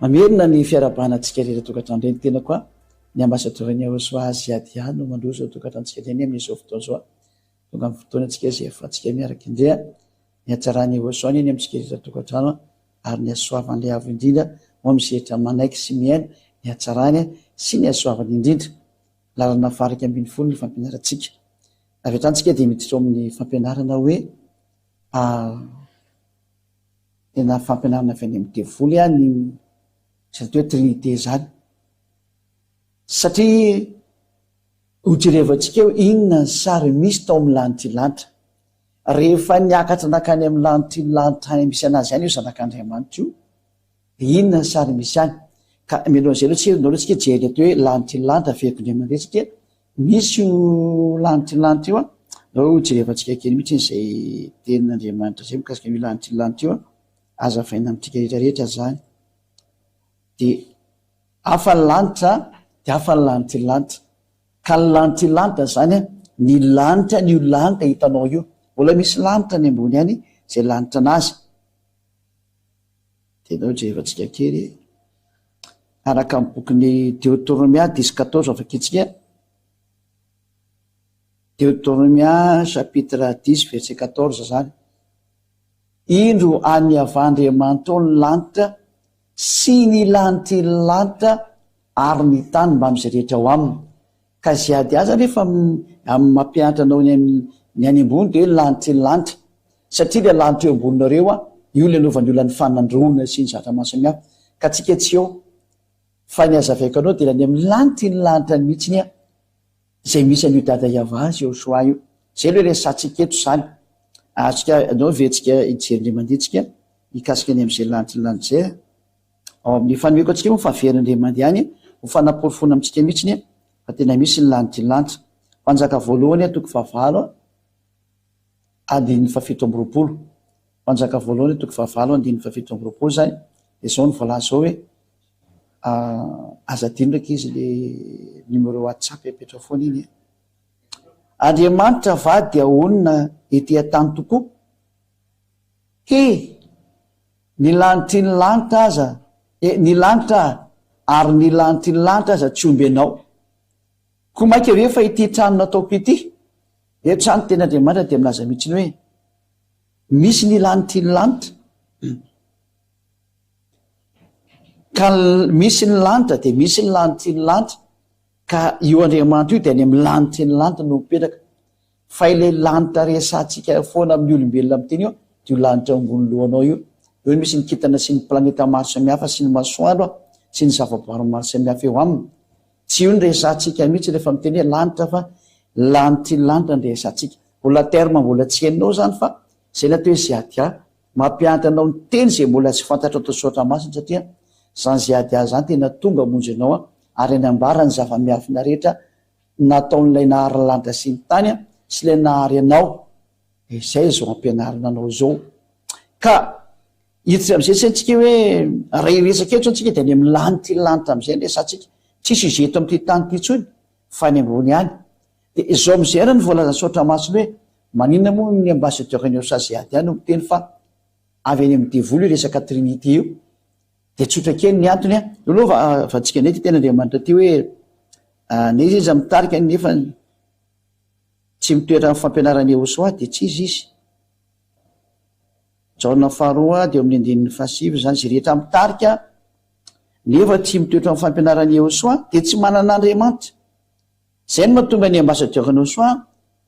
Mamerina ny fiarahabana antsika rehetra tokantrano indray ny tenako a, ny ambasadaoran'i Yahosoa Ziadia no mandroso ao tokantranontsika indray ny amin'izao fotoana izao a. Tonga amin'ny fotoana antsika izay ahafahantsika miaraka indray a, ny hatsaran'i Yahosoa anie ny amintsika rehetra tokantrano a, ary ny hasoavan'ilay Avo Indrindra ho amin'izay rehetra manaiky sy mihaino ny hatsarany sy ny hasoavany indrindra. Lalana faha-11 ny fampianarantsika. Avy hatrany tsika dia miditra ao amin'ny fampianarana hoe tena fampianarana avy any amin'ny devoly ny izany atao hoe trinité izany. Satria hojerevantsika eo inona ny sary misy tao amin'ny lanitry lanitra. Rehefa niakatra nankany amin'ny lanitry lanitra any misy anazy any io zanak'Andriamanitra io, dia inona ny sary misy any? Ka mialohan'izay aloha tsika, ndao aloha tsika hijery atao hoe lanitry lanitra averiko indray mandeha satria misy io lanitry lanitra io an, ndao hojerevantsika kely mihitsy izay tenin'Andriamanitra izay mikasika an'io lanitry lanitra io an, azavaina amintsika rehetra rehetra izany. Dia hafa ny lanitra, dia hafa ny lanitry lanitra. Ka ny lanitry lanitra izany an, ny lanitra, ny io lanitra hitanao io, mbola misy lanitra any ambony any izay lanitra anazy. Dia ndao jerevantsika kely araka ny bokin'ny Deoteronomia dix quatorze vakintsika. Deoteronomia chapitre dix verset quatorze izany. Indro any Yavah Andriamanitra ao ny lanitra sy ny lanitry ny lanitra ary ny tany mbamin'izay rehetra ao aminy. Ka izay ady azy anefa amin'ny mampianatra anao ny ny any ambony dia hoe ny lanitry ny lanitra. Satria ilay lanitra eo amboninareo an, io ilay anaovan'ny olona ny fanandroana sy ny zavatra maro samihafa. Ka tsika tsy eo. Fa ny hazavaiko anao dia ilay any amin'ny lanitry ny lanitra any mihitsiny an, izay misy an'io Dada Yavah sy Yoshoa io. Izay aloha resahantsika eto izany. Azontsika, anao ve tsika hijery indray mandeha tsika hikasika ny amin'izay lanitry ny lanitra izay an. Ao amin'ny fanomeko antsika moa fa averina indray mandeha any ho fanaporofoana amintsika mihitsy fa tena misy ny lanitry ny lanitra. Mpanjaka voalohany toko fahavalo andininy fahafito amby roapolo. Mpanjaka voalohany toko fahavalo andininy fahafito amby roapolo izany dia izao no voalaza ao hoe aza adino ndraiky izy le numéro WhatsApp apetrao foana iny e. Andriamanitra va dia honina ety an-tany tokoa? He! Ny lanitry ny lanitra aza, e, ny lanitra ary ny lanitry ny lanitra aza tsy omby anao. Koa mainka ve fa ity trano nataoko ity? Eto izany ny tenin'Andriamanitra dia milaza mihitsy ny hoe, misy ny lanitry ny lanitra. Ka misy ny lanitra dia misy ny lanitry ny lanitra. Ka io Andriamanitra io dia any amin'ny lanitry ny lanitra no mipetraka. Fa ilay lanitra resahantsika foana amin'ny olombelona miteny io dia io lanitra eo ambony lohanao io. Eo no misy ny kintana sy ny planeta maro samihafa sy ny masoandro sy ny zavaboary maro samihafa eo aminy. Tsy io no resahantsika mihitsy rehefa miteny hoe lanitra fa lanitry ny lanitra no resahantsika. Mbola terme mbola tsy henonao izany fa izay ny atao hoe ziadia. Mampianatra anao ny teny izay mbola tsy fantatrao tao soratra masina satria izany ziadia izany tena tonga hamonjy anao ary hanambara ny zava-miafina rehetra nataon'ilay nahary ny lanitra sy ny tany sy ilay nahary anao, dia izay izao ampianarina anao izao. Ka hiditra amin'izay tsy haintsika hoe raha hiresaka eto antsika dia any amin'ny lanitra iny lanitra amin'izay ny resatsika. Tsy sujet eto amin'ity tany ity intsony fa any ambony any. Dia izao amin'izay ary ny voalazan'ny soratra masina hoe maninona moa ny ambassadeur ny Osaziady ihany no miteny fa avy any amin'ny devoly io resaka trinité io. Dia tsotra kely ny antony an. Eo aloha fa antsika indray ity tena Andriamanitra ity hoe na iza iza mitarika nefa tsy mitoetra amin'ny fampianaran'i Yehosua dia tsy izy izy. Jaona faharoa dia eo amin'ny andininy fahasivy izany, izay rehetra mitarika nefa tsy mitoetra amin'ny fampianaran'i Yehosua dia tsy manana Andriamanitra. Izay no mahatonga ny ambassadeur Yehosua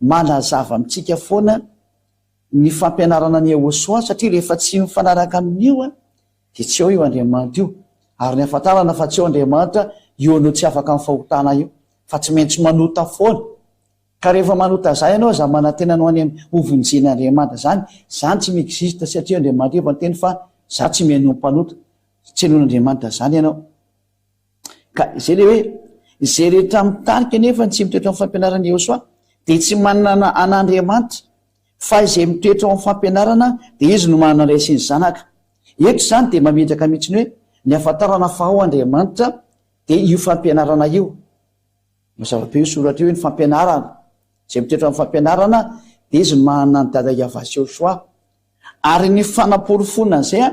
manazava amintsika foana ny fampianarana an'i Yehosua satria rehefa tsy mifanaraka amin'io dia tsy eo io Andriamanitra io, ary ny ahafantarana fa tsy eo Andriamanitra, io anao tsy afaka amin'ny fahotana io, fa tsy maintsy manota foana, ka rehefa manota zay ianao aza manantena anao any amin'ny ho vonjen'Andriamanitra zany, zany tsy mi-existe satria Andriamanitra efa niteny fa za tsy mihaino ny mpanota, tsy henoin'Andriamanitra zany ianao. Ka izay le hoe, izay rehetra mitarika nefa tsy mitoetra amin'ny fampianaran'i Yehosua dia tsy manana an'Andriamanitra, fa izay mitoetra ao amin'ny fampianarana dia izy no manana ny Ray sy ny Zanaka. Eto izany dia mametraka mihitsy ny hoe ny ahafantarana fa ao Andriamanitra dia io fampianarana io. Mazava be io soratra io hoe ny fampianarana. Izay mitoetra amin'ny fampianarana dia izy no manana an'i Dada Yavah sy Yehosua. Ary ny fanaporofoana an'izay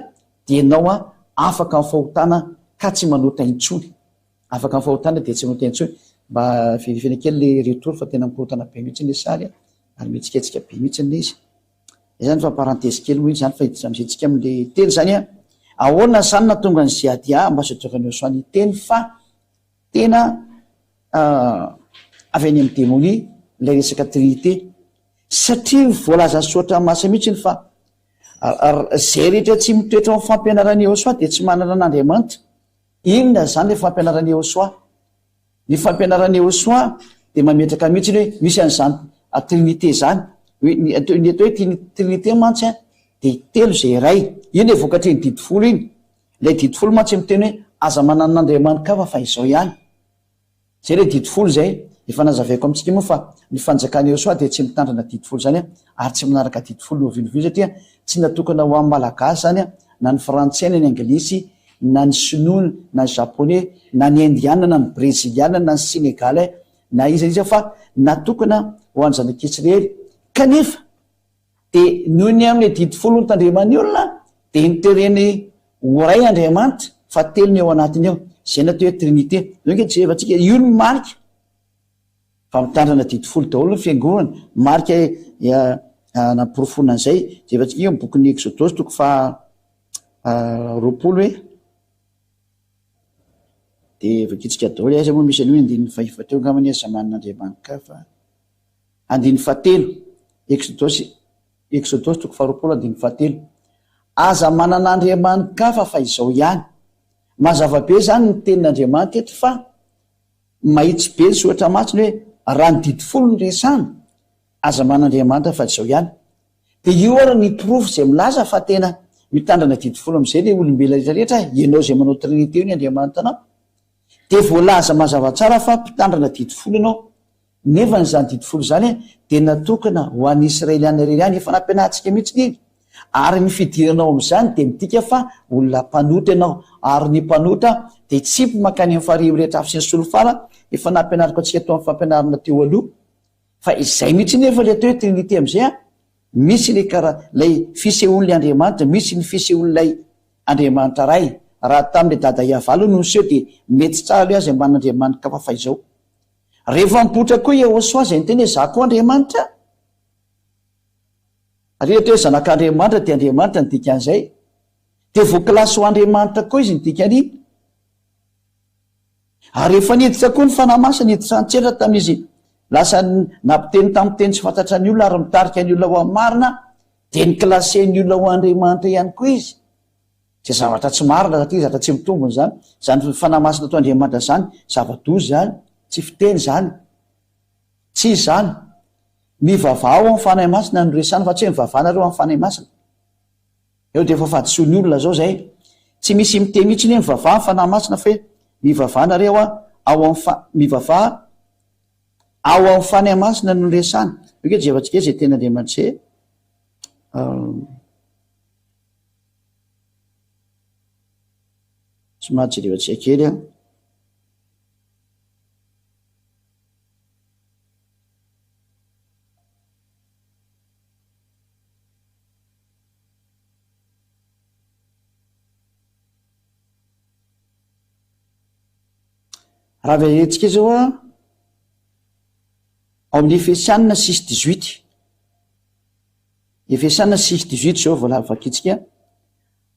dia ianao afaka amin'ny fahotana. ka tsy manota intsony. Afaka amin'ny fahotana dia tsy manota intsony. Mba verifiena kely le retour fa tena mikorontana be mihitsy le sary ary mihetsiketsika be mihitsy le izy. Izay zany fa parenthèse kely moa iny zany fa hiditra amizay tsika amle teny zany an. Ahoana zany nahatonga an'i Ziadia ambassadeur an'i Yosua niteny fa tena avy any amin'ny demonia ilay resaka trinité? Satria voalaza soratra masina mihitsy fa izay rehetra tsy mitoetra ao amin'ny fampianaran'i Yosua dia tsy manana an'Andriamanitra. Inona izany ilay fampianaran'i Yehosua? Ny fampianaran'i Yehosua dia mametraka mihitsy ny hoe misy an'izany trinite izany. Hoe ny atao ny atao hoe trinite mantsy an, dia telo izay iray. Iny ilay vokatr'iny didy folo iny. Ilay didy folo mantsy miteny hoe aza manana andriamani-kafa fa izao ihany. Zay ilay didy folo izay. Efa nazavaiko amintsika moa fa ny fanjakan'i Yehosua dia tsy mitandrina didy folo izany ary tsy manaraka didy folo n'oviana n'oviana satria tsy natokana ho an'ny Malagasy izany na ny Frantsay na ny Anglisy na ny Sinoa na ny Japonais na ny Indiana na ny Breziliana na ny Senegalais na iza na iza fa natokana ho an'ny zanak'Israely kanefa Dia noho ny amin'ilay didy folo notandreman'ny olona, dia notereny ho iray Andriamanitra, fa telo ny ao anatiny ao. Izay no atao hoe Trinite. Izao ange jerevantsika, io no marika fa mitandrina didy folo daholo ny fiangonana. Marika anaporofoana an'izay. Jerevantsika io amin'ny bokin'ny Eksodosy toko faha 20 hoe. Dia vakitsika daholo, aiza moa misy an'io andininy fahefatra io angamba anie zaman'Andriamanikafa. Andininy fahatelo, Eksodosy, Eksodosy toko faharoapolo andininy fahatelo. Aza manana andriamani-kafa fa izao ihany. Mazava be izany ny tenin'Andriamanitra eto fa mahitsy be ny soratra masina hoe raha ny didy folo no resahana, aza manana andriamanitra fa izao ihany. Dia io ary ny porofo izay milaza fa tena mitandrana didy folo amin'izay ilay olombelona rehetra rehetra, ianao izay manao trinite io ny andriamanitra anao. Dia voalaza mazava tsara fa mpitandrina didy folo ianao. Nefa izany didy folo izany dia natokana ho an'ny Israeliana irery ihany, efa nampianarintsika mihitsy iny, ary ny fidirana ao amin'izany dia midika fa olona mpanota ianao, ary ny mpanota dia tsipy mankany amin'ny farihy mirehitra afo sy ny solifara, efa nampianariko antsika tao amin'ny fampianarana teo aloha, fa izay mihitsy nefa ilay atao hoe Trinite amin'izay an, misy ilay kara, ilay fisehoan'ilay Andriamanitra, misy ny fisehoan'ilay Andriamanitra Ray, raha tamin'ilay Dada Yavah aloha no niseho dia mety tsara aloha aza mba an'Andriamanikafa fa izao. Rehefa mipoitra koa Yehosua izay niteny hoe Izaho koa Andriamanitra, ary ohatra hoe zanak'Andriamanitra dia Andriamanitra ny dikan'izay, dia voakilasy ho Andriamanitra koa izy ny dikan'iny. Ary rehefa niditra koa ny Fanahy Masina, niditra an-tsehatra tamin'izy lasa nampiteny tamin'ny teny tsy fantatra ny olona ary mitarika ny olona ho amin'ny marina, dia nikilasen'ny olona ho Andriamanitra ihany koa izy. Izay zavatra tsy marina satria zavatra tsy mitombina izany. Izany Fanahy Masina atao Andriamanitra izany, zava-doza izany, tsy fiteny izany. Tsy izy izany. Mivavaha ao amin'ny Fanahy Masina no resahana fa tsy hoe mivavaha nareo amin'ny Fanahy Masina. Eo dia efa fahadisoan'ny olona izao izay. Tsy misy miteny mihitsy hoe mivavaha amin'ny Fanahy Masina fa hoe mivavaha nareo ao amin'ny fa, mivavaha ao amin'ny Fanahy Masina no resahana. Io ange jerevantsika izay tenin'Andriamanitra izay. Somary jerevantsika kely an. Raha verentsika izao an, ao amin'ny Efesianina six dix-huit. Efesiana six dix-huit izao vao vakintsika,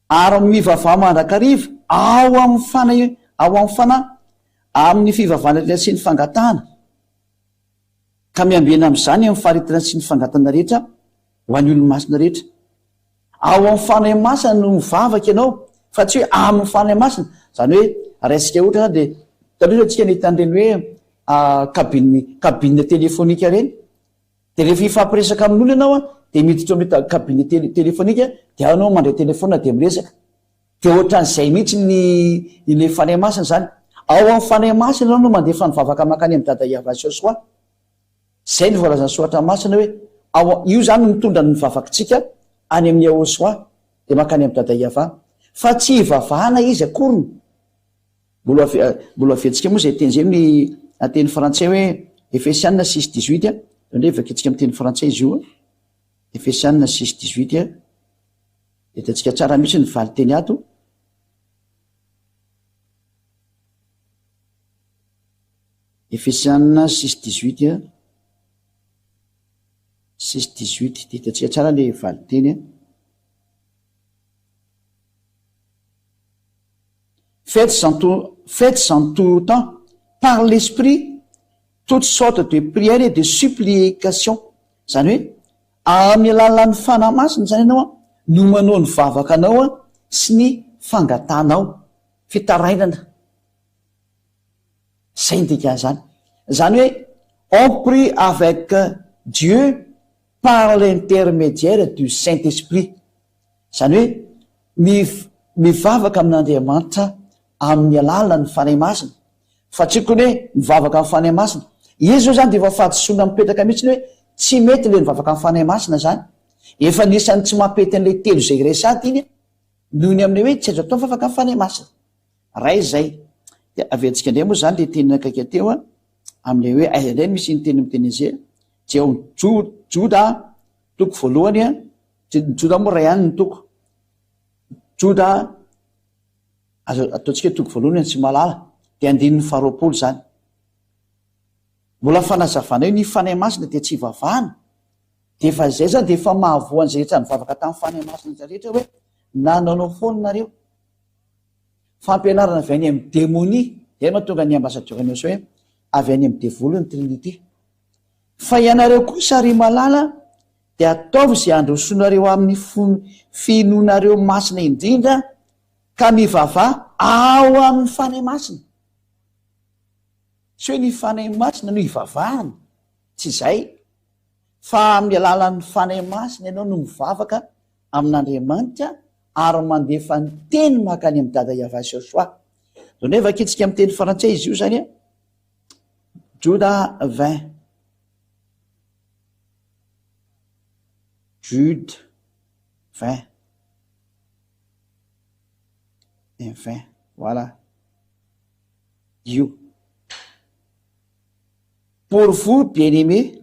Ary mivavaha mandrakariva ao amin'ny fanahy ao amin'ny fanahy, amin'ny fivavahana rehetra sy ny fangatahana, ka miambena amin'izany amin'ny faharetana sy ny fangatana rehetra ho an'ny olo-masina rehetra. Ao amin'ny Fanahy Masina no mivavaka ianao, fa tsy hoe amin'ny Fanahy Masina. Izany hoe raisika ohatra izany dia taloha izao tsika nahita an'ireny hoe cabine cabine téléphonique ireny, Dia rehefa hifampiresaka amin'olona ianao an, dia miditra ao amin'ny cabine téléphonique, dia ao ianao mandray téléphone dia miresaka. Dia ohatran'izay mihitsy ny ilay Fanahy Masina izany. Ao amin'ny Fanahy Masina ianao no mandefa ny vavaka mankany amin'i Dada Yavah Joshua. Izay no voalazan'ny Soratra Masina hoe ao, io izany no mitondra ny vavakitsika any amin'i Yahoshuah, dia mankany amin'i Dada Yavah. Fa tsy hivavahana izy akoriny. Mbola mbola aviantsika moa izay teny izay amin'ny teny frantsay hoe Efesiana six dix-huit a. Indray vakintsika amin'ny teny frantsay izy io a. Efesiana six dix-huit a. Hitantsika tsara mihitsy ny valin-teny ato. Efesiana six dix-huit a, six dix-huit, dia hitantsika tsara ilay valinteny a. Faites en tout, faites en tout temps, par l'esprit, toutes sortes de prières et de supplications. Izany hoe amin'ny alalan'ny Fanahy Masina izany ianao an, no manao ny vavaka anao an, sy ny fangatahanao, fitarainana. Izay ny dikan'izany. Izany hoe on prie avec Dieu par l'intermédiaire du Saint-Esprit. Izany hoe mivavaka amin'Andriamanitra amin'ny alalan'ny Fanahy Masina. Fa tsy tokony hoe mivavaka amin'ny Fanahy Masina. Izy izao izany dia efa fahadisoana mipetraka mihitsy hoe tsy mety ilay mivavaka amin'ny Fanahy Masina izany. Efa anisan'ny tsy mampety an'ilay telo izay resahina iny noho ny amin'ny hoe tsy azo atao mivavaka amin'ny Fanahy Masina. Ray izay. Dia averintsika indray moa izany ilay teny akaiky teo amin'ilay hoe aiza indray no misy iny teny miteny izay. Dia ao amin'ny Joda toko voalohany, ny Joda moa iray ihany ny toko. Joda, azo ataontsika hoe toko voalohany ny tsy mahalala, dia andininy faharoapolo izany. Mbola fanazavana io, ny Fanahy Masina dia tsy ivavahana, dia efa izay izany dia efa mahavoa an'izay rehetra nivavaka tamin'ny Fanahy Masina izay rehetra hoe nanaonao foana nareo. Fampianarana avy any amin'ny demonia, izay mahatonga ny ambassadeur an'i Oso hoe avy any amin'ny devoly ny Trinité. Fa ianareo kosa ry malala dia ataovy izay handrosoanareo amin'ny finoanareo masina indrindra ka mivavaha ao amin'ny Fanahy Masina. Tsy hoe ny Fanahy Masina no ivavahana, tsy izay, fa amin'ny alalan'ny Fanahy Masina ianao no mivavaka amin'Andriamanitra ary mandefa ny teny mankany amin'i Dada Yavah Joshua. Zao ndray vakintsika amin'ny teny frantsay izy io zany a. Joda 20. Jude 20. Et 20. Voilà. Io. Pour vous, bien-aimés,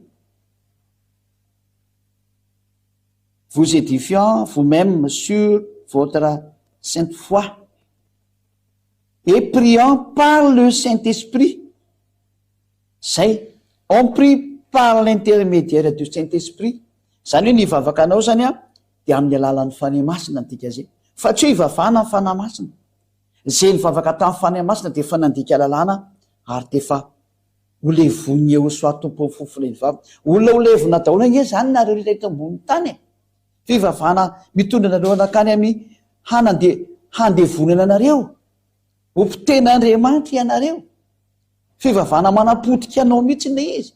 vous édifiant vous-même sur votre sainte foi et priant par le Saint-Esprit. Zay, on prie par l'intermédiaire du Saint-Esprit. Zany hoe ny hivavaka anao zany an, dia amin'ny alalan'ny Fanahy Masina ny dika zay. Fa tsy hoe hivavahana amin'ny Fanahy Masina. Zay nivavaka tamin'ny Fanahy Masina dia efa nandika lalàna ary dia efa ho levonin'i Yehosua Tompon'ny fofona iny vava. Olona ho levona daholo ange zany nareo rehetra eto ambonin'ny tany e. Fivavahana mitondra anareo hanakany amin'ny hanande handevonana anareo. Ho mpiten'Andriamanitra ianareo. Fivavahana manapotika anao mihitsy ilay izy.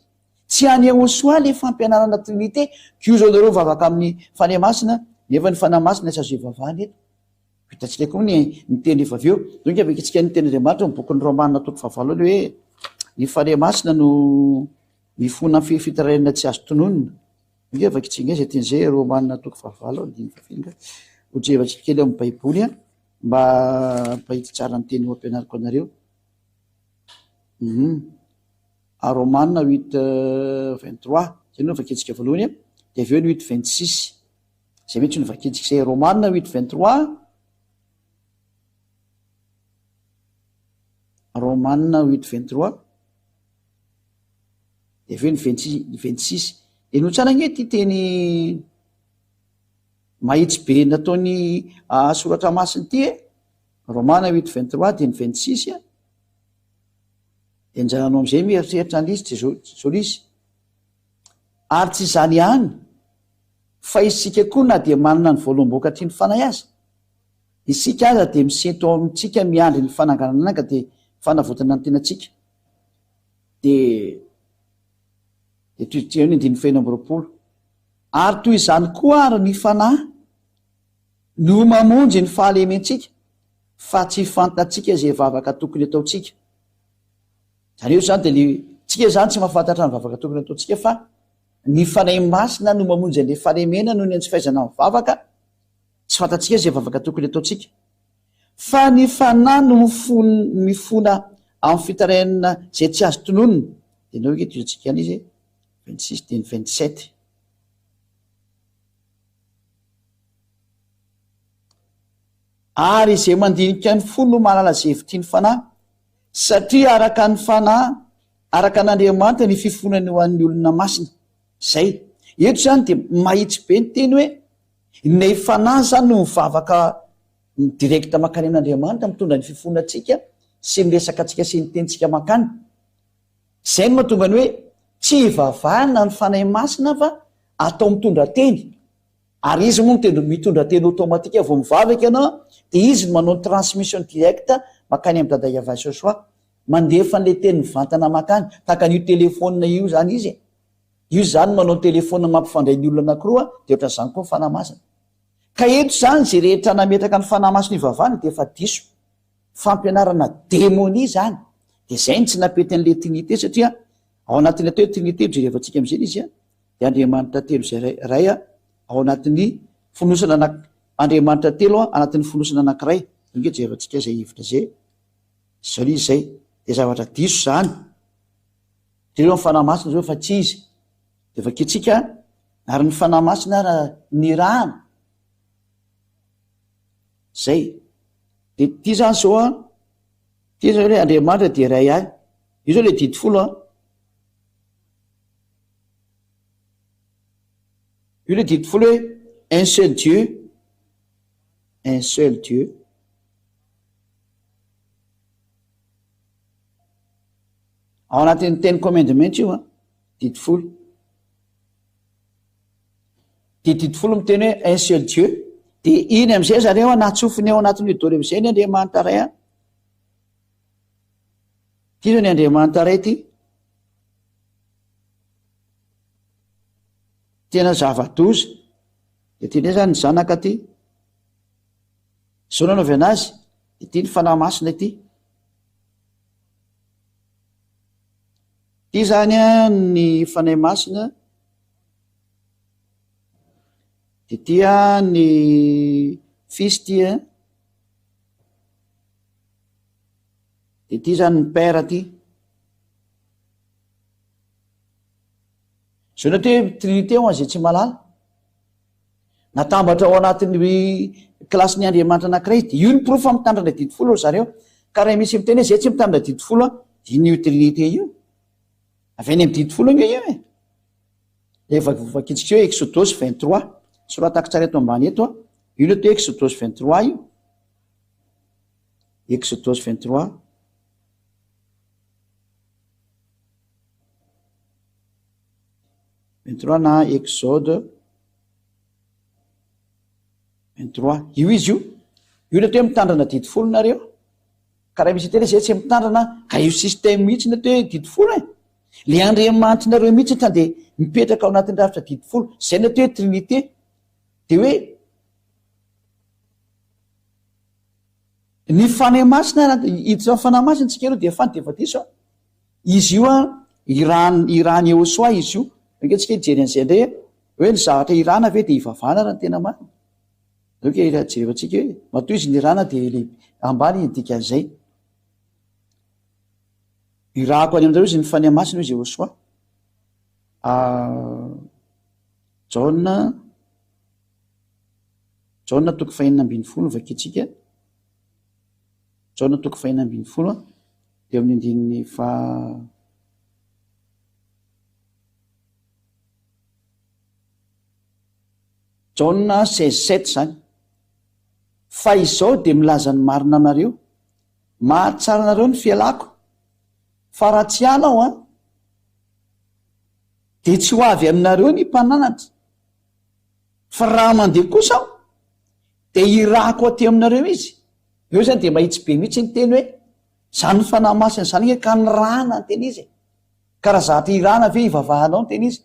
Tsy any Yehosua le fampianarana Trinité. Kioza anareo mivavaka amin'ny Fanahy Masina nefa ny Fanahy Masina tsy azo ivavahana eto. Hitantsika koa ny ny teny rehefa avy eo. Donk avekitsika ny tenin'Andriamanitra ao amin'ny bokin'ny Romana toko fahavalo aloha hoe ny Fanahy Masina no mifona amin'ny fitarainana tsy azo tononina. Donk avekitsika indray izay teny izay Romana toko fahavalo andininy fahafito nga. Hojerevantsika kely ao amin'ny Baiboly an, mba hampahitsy tsara ny teny ho ampianariko anareo. Hum. Romana huit 23, izay no vakintsika voalohany an, dia avy eo ny huit 26. Izay mihitsy no vakintsika izay Romana huit 23. Romana huit 23. Dia avy eo ny 26. Dia no tsara ange ity teny mahitsy be nataony ah, soratra masina ity e. Romana huit 23 dia ny 26 a. Dia anjaranao amin'izay mieritreritra an'izy Jesosy. Ary tsy izany ihany Fa isika koa na dia manana ny voaloham-bokatry ny Fanahy aza, isika aza dia misento ao amintsika miandry ny fananganana ka dia fanavotana ny tenantsika. Dia dia toy eo ny andininy faheno amby 20. Ary toy izany koa ary ny Fanahy no mamonjy ny fahalementsika, fa tsy fantatsika izay vavaka tokony ataontsika. Izany hoe izany dia le tsika izany tsy mahafantatra ny vavaka tokony ataontsika fa Ny Fanahy Masina no mamonjy an'ilay fahalemena noho ny tsy fahaizana mivavaka, tsy fantatsika izay vavaka tokony ataontsika. Fa ny Fanahy no mifona amin'ny fitarainana izay tsy azo tononina. Dia ndao ange tohizantsika ihany izy e, 26 dia ny 27. Ary izay mandinika ny fo no mahalala izay hevitry ny Fanahy, satria araka ny Fanahy. Araka an'Andriamanitra ny fifonany ho an'ny olona masina. Zay. Eto izany dia mahitsy be ny teny hoe ny fanahy izany no mivavaka direct mankany amin'Andriamanitra mitondra ny fifonantsika sy ny resaka antsika sy ny tenintsika mankany. Izay no mahatonga ny hoe tsy ivavahana ny Fanahy Masina fa atao mitondra teny. Ary izy moa mitendry mitondra teny automatique vao mivavaka ianao dia izy no manao ny transmission directe mankany amin'i Dada Yavah Joshua. Mandefa an'ilay teny mivantana mankany. Tahaka an'io téléphone io izany izy e. Io izany manao ny téléphone mampifandray ny olona anankiroa dia ohatran'izany koa ny Fanahy Masina. Ka eto izany izay rehetra nametraka ny Fanahy Masina hivavahana dia efa diso. Fampianarana demonia izany. Dia izay no tsy nampety an'ilay Trinité satria ao anatin'ny atao hoe Trinité jerevantsika amin'izay ilay izy a, dia Andriamanitra telo izay ray, ray ao anatin'ny fonosana anak, Andriamanitra telo anatin'ny fonosana anankiray. Ange jerevantsika izay hevitra izay. Izao ilay izy izay. Dia zavatra diso izany. Jereo ny Fanahy Masina izao fa tsy izy. Dia vakintsika ary ny Fanahy Masina ary nirahana. Zay. De ty zany zao an, ty zao hoe Andriamanitra dia Ray ahy. Io zao le didy folo an. Io le didy folo hoe un seul Dieu, un seul Dieu. Ao anatin'ny ten commandments io an, didy folo. Dia didy folo miteny hoe un seul Dieu. Dia iny amin'izay zareo an, natsofiny ao anatin'io daholo amin'izay ny Andriamanitra Ray an. Ity izao ny Andriamanitra Ray ity. Tena zava-doza. Dia ity indray izany ny zanaka ity. Izao no anaovana azy. Ity ny Fanahy Masina ity. Ity izany an ny Fanahy Masina. Dia ity an ny Fils ity an. Dia ity izany ny Père ity. Izao ny atao hoe Trinité ho an'izay tsy mahalala. Natambatra ao anatin'ny kilasin'ny Andriamanitra anankiray izy. Dia io ny porofo fa mitandrina didy folo ry zareo. Ka raha misy miteny hoe zay tsy mitandrina didy folo an, dia inona io Trinité io? Avy any amin'ny didy folo ange io e. Ilay vakintsika eo Exodosy 23. Soratako tsara eto ambany eto an. Io ny atao hoe Exodosy 23 io. Exodosy 23. 23 na Exode 23. Io izy io. Io ny atao hoe mitandrina didy folo nareo. Ka raha misy hiteny hoe zay tsy mitandrina, ka io système mihitsy ny atao hoe didy folo e. Le Andriamanitrareo mihitsy ka dia mipetraka ao anatin'ny rafitra didy folo. Zay ny atao hoe trinité. Dia hoe ny Fanahy Masina, hiditra amin'ny Fanahy Masina tsika aloha dia fany dia efa diso. Izy io an, iran, iran'i Yehosua izy io. Ange tsika hijery an'izay indray e. Hoe ny zavatra irana ve dia ivavahana raha ny tena marina. Ok, raha jerevantsika hoe matoa izy nirana dia le ambany ny dikan'izay. Irahako any aminareo izy ny Fanahy Masina hoy izy Yehosua. Ah, Jaona, Jaona toko fahenina ambin'ny folo vakintsika. Jaona toko fahenina ambin'ny folo dia amin'ny andininy faha Jaona 16 sept izany. Fa izao dia milaza ny marina aminareo, mahatsara anareo ny fialako, fa raha tsy hiala aho an, dia tsy ho avy aminareo ny mpananatra, fa raha mandeha kosa aho, dia hirahako aty aminareo izy. Eo izany dia mahitsy be mihitsy ny teny hoe, izany Fanahy Masina izany ange ka nirahana ny tena izy e. Ka raha zatra hirahana ve hivavahanao ny tena izy?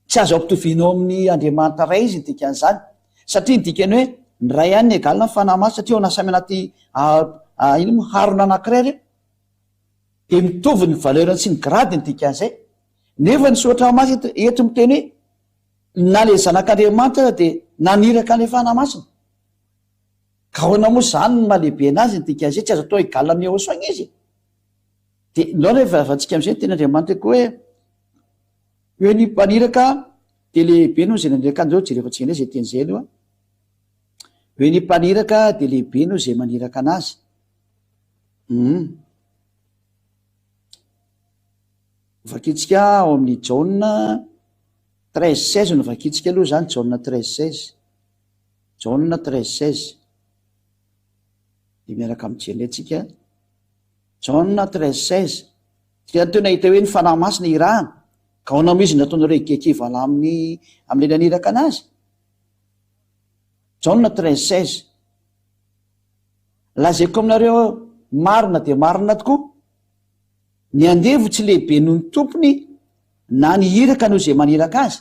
Tsy azo ampitovianao amin'ny Andriamanitra Ray izy ny dikan'izany. Satria ny dikany hoe ny Ray ihany ny égal ny Fanahy Masina satria ao na samy anaty inona moa harona anankiray ireo. Dia mitovy ny valeur-ny sy ny grade ny dikan'izay. Nefa ny soratra masina eto, eto miteny hoe na ilay zanak'Andriamanitra aza dia naniraka an'ilay Fanahy Masina. Ka ahoana moa izany no maha lehibe an'azy ny dikan'izay? Tsy azo atao égal amin'i Yehosua ange izy e. Dia ndao rehefa vatsika amin'izay ny tenin'Andriamanitra koa hoe hoe ny mpaniraka dia lehibe noho izay naniraka an'ireo, jerevantsika indray izay teny izay aloha. Hoe ny mpaniraka dia lehibe noho izay maniraka anazy. Hum. Vakintsika ao amin'ny Jaona 13 16 no vakintsika aloha izany, Jaona 13 16. Jaona 13 16. Dia miaraka mijery indray tsika. Jaona 13 16. Tsika teo nahita hoe ny Fanahy Masina irahana. Ka ahoana moa izy nataonareo higekivala amin'ny amin'ilay naniraka anazy? Jaona 13 16. Lazaiko aminareo marina dia marina tokoa. Ny andevo tsy lehibe noho ny tompony na ny iraka noho izay maniraka azy.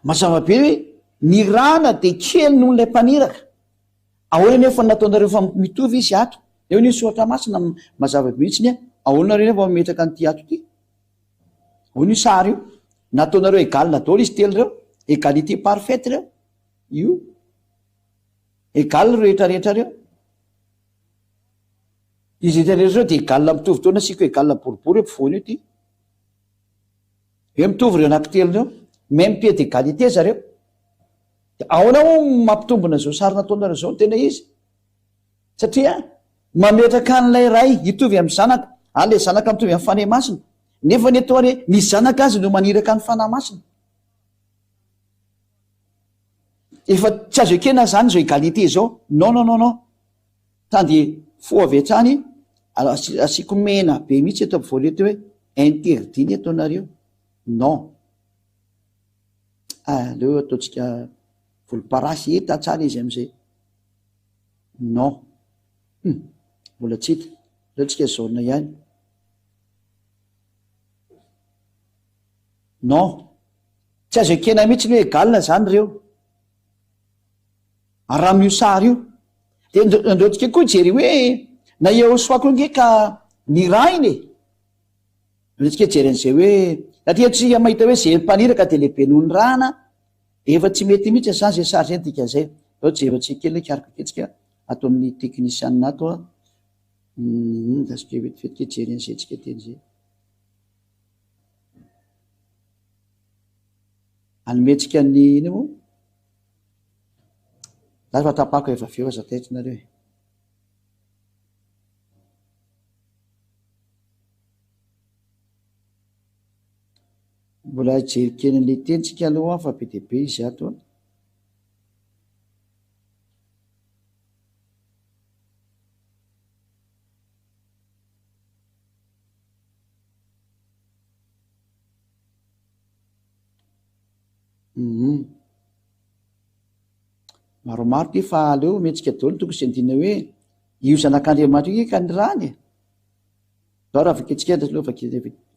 Mazava be hoe ny rana dia kely noho ilay mpaniraka. Ahoana nefa no nataonareo fa mitovy izy ato? Eo ny soratra masina mazava be mihitsy ny ahoana nareo nefa mametraka an'ity ato ity? Ahoana io sary io? Nataonareo égal daholo izy telo ireo, égalité parfaite ireo. Io. Égal ireo rehetra rehetra ireo. Izy rehetra rehetra ireo dia égal mitovy daholo, nasiako égal boribory eo ampovoany eo ity. Hoe mitovy ireo anankitelo ireo, même pied d'égalité zareo. Dia ahoana moa no mampitombina izao sary nataonareo izao no tena izy? Satria mametraka an'ilay Ray hitovy amin'ny Zanaka, ary ilay Zanaka mitovy amin'ny Fanahy Masina. Nefa ny eto ary ny Zanaka azy no maniraka ny Fanahy Masina. Efa tsy azo ekena izany izao égalité izao. Non, non, non, non. Tandy fo avy hatrany, asiako mena be mihitsy eto ampovoany eto hoe interdit ny ataonareo. Non. Aleo ataontsika volomparasy hita tsara izy amizay. Non. Hum, mbola tsy hita. Aleo tsika jaune ihany. Non. Tsy azo ekena mihitsy ny hoe égal zany ireo. Ary raha amin'io sary io. Dia andao tsika koa hijery hoe na Yehosoa koa ange ka nirahina e. Andao tsika hijery an'izay hoe satria tsika mahita hoe izay mpaniraka dia lehibe noho ny rana, dia efa tsy mety mihitsy izany izay sary izay ny dikan'izay. Andao jerentsika kely hikaroka kely tsika ato amin'ny teknisianina ato a. Hum, ndasika vetivety kely hijery an'izay tsika teny izay. Anomentsika ny ino moa? Za fa tapako efa avy eo aza taitra nareo e. Mbola hijery kely an'ilay teny tsika aloha fa be dia be izy ato a. Hum. Maromaro ty fa aleo omentsika daholo tokony sy andinina hoe io zanak'Andriamanitra io ka nirahany e. Zao raha vakintsika aloha vaky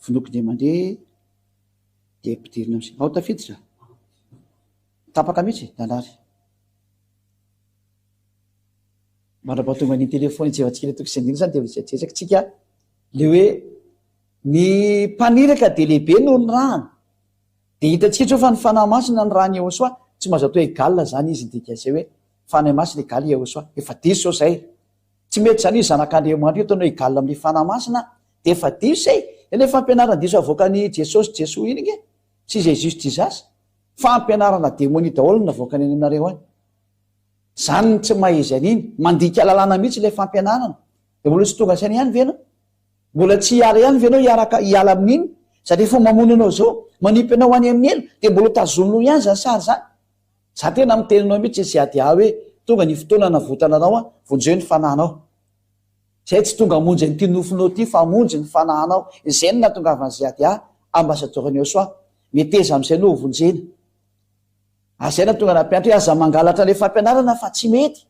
vonoiko indray mandeha dia ampidirina am'zay. Ao tafiditra. Tapaka mihitsy nanary. Mandra-pahatonga ny téléphone hijevantsika ilay toko sy andinina zany dia jerejereky tsika le hoe ny mpaniraka dia lehibe noho ny rahana. Dia hitantsika zao fa ny Fanahy Masina ny rahan'i Yehosua, tsy mahazo atao égal zany izy ny dikan'izay hoe Fanahy Masina égal Yehosua, efa diso zao zay, tsy mety zany io zanak'Andriamanitra io ataonao égal amin'ny Fanahy Masina dia efa diso zay, ilay fampianaran-diso avoakan'i Jesosy Jesoa iny nge sy Jesus Jesus, fampianarana demonia daholo no navoakany any aminareo any, zany no tsy maha izy an'iny, mandika lalàna mihitsy ilay fampianarana, dia mbola tsy tonga saina ihany ve ianao? Mbola tsy hiala ihany ve ianao hiaraka hiala amin'iny? Sady efa mamono anao zao, manipy anao any amin'ny helo, dia mbola tazoninao ihany zany sary zany? Za tena miteny anao mihitsy CADA hoe tonga ny fotoana hanavotana anao an, vonjeo ny fanahinao. Zay tsy tonga hamonjy an'ity nofonao ity fa hamonjy ny fanahinao. Izay no nahatongavan'i CADA, ambasadaoran'i Yosua. Meteza amin'izay anao ho vonjena. Ary zay nahatonga nampianatra hoe aza mangalatra ilay fampianarana fa tsy mety.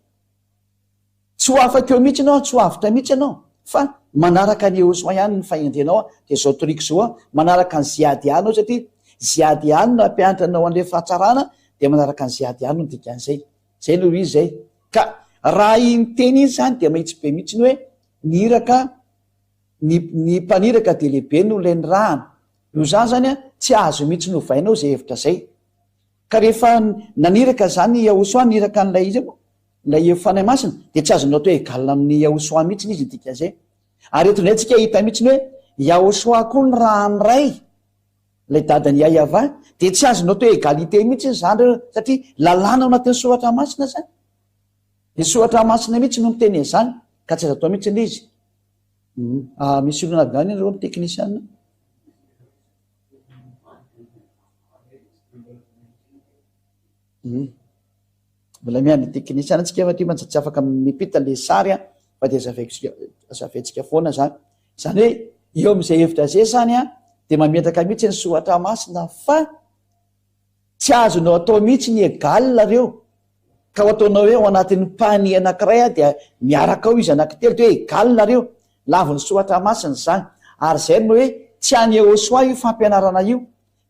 Tsy ho afaka eo mihitsy ianao, tsy ho avotra mihitsy ianao, fa manaraka an'i Yehosua ihany ny fahendrenao, dia izao toriko izao an, manaraka an'i Ziad ihany ianao satria Ziad ihany no nampianatra anao an'ilay fahatsarana, dia manaraka an'i Ziad ihany no dikan'izay. Izay no izy izay. Ka raha iny teny iny izany dia mahitsy be mihitsy ny hoe ny iraka, ny ny mpaniraka dia lehibe noho ilay nirahana. Noho izany izany an, tsy azo mihitsy novainao izay hevitra izay. Ka rehefa naniraka izany i Yahosua, niraka an'ilay iza moa? Ilay Fanahy Masina, dia tsy azonao atao égal amin'i Yahosua mihitsy izy ny dikan'izay. Ary eto indray tsika hita mihitsy ny hoe Yahosua koa ny rahan'ny Ray, ilay dadan'i Yahyavan, dia tsy azonao atao égalité mihitsy izany ireo, satria lalàna ao anatin'ny Soratra Masina izany. Ny Soratra Masina mihitsy no miteny an'izany, ka tsy azo atao mihitsy ilay izy. Ah, misy olona avy any ianareo amin'ny teknisiana? Mbola miandry teknisiana tsika fa ty mantsy tsy afaka mipita le sary an, fa dia azavaiko azavaintsika foana zany. Zany hoe eo amin'izay hevitra zay zany an, dia mametraka mihitsy ny soratra masina fa tsy azonao atao mihitsy ny égal reo. Ka ho ataonao hoe ao anatin'ny panier anankiray an dia miaraka ao izy anankitelo dia hoe égal reo. Lavin'ny soratra masina izany. Ary izay no hoe tsy an'i Yehosua io fampianarana io.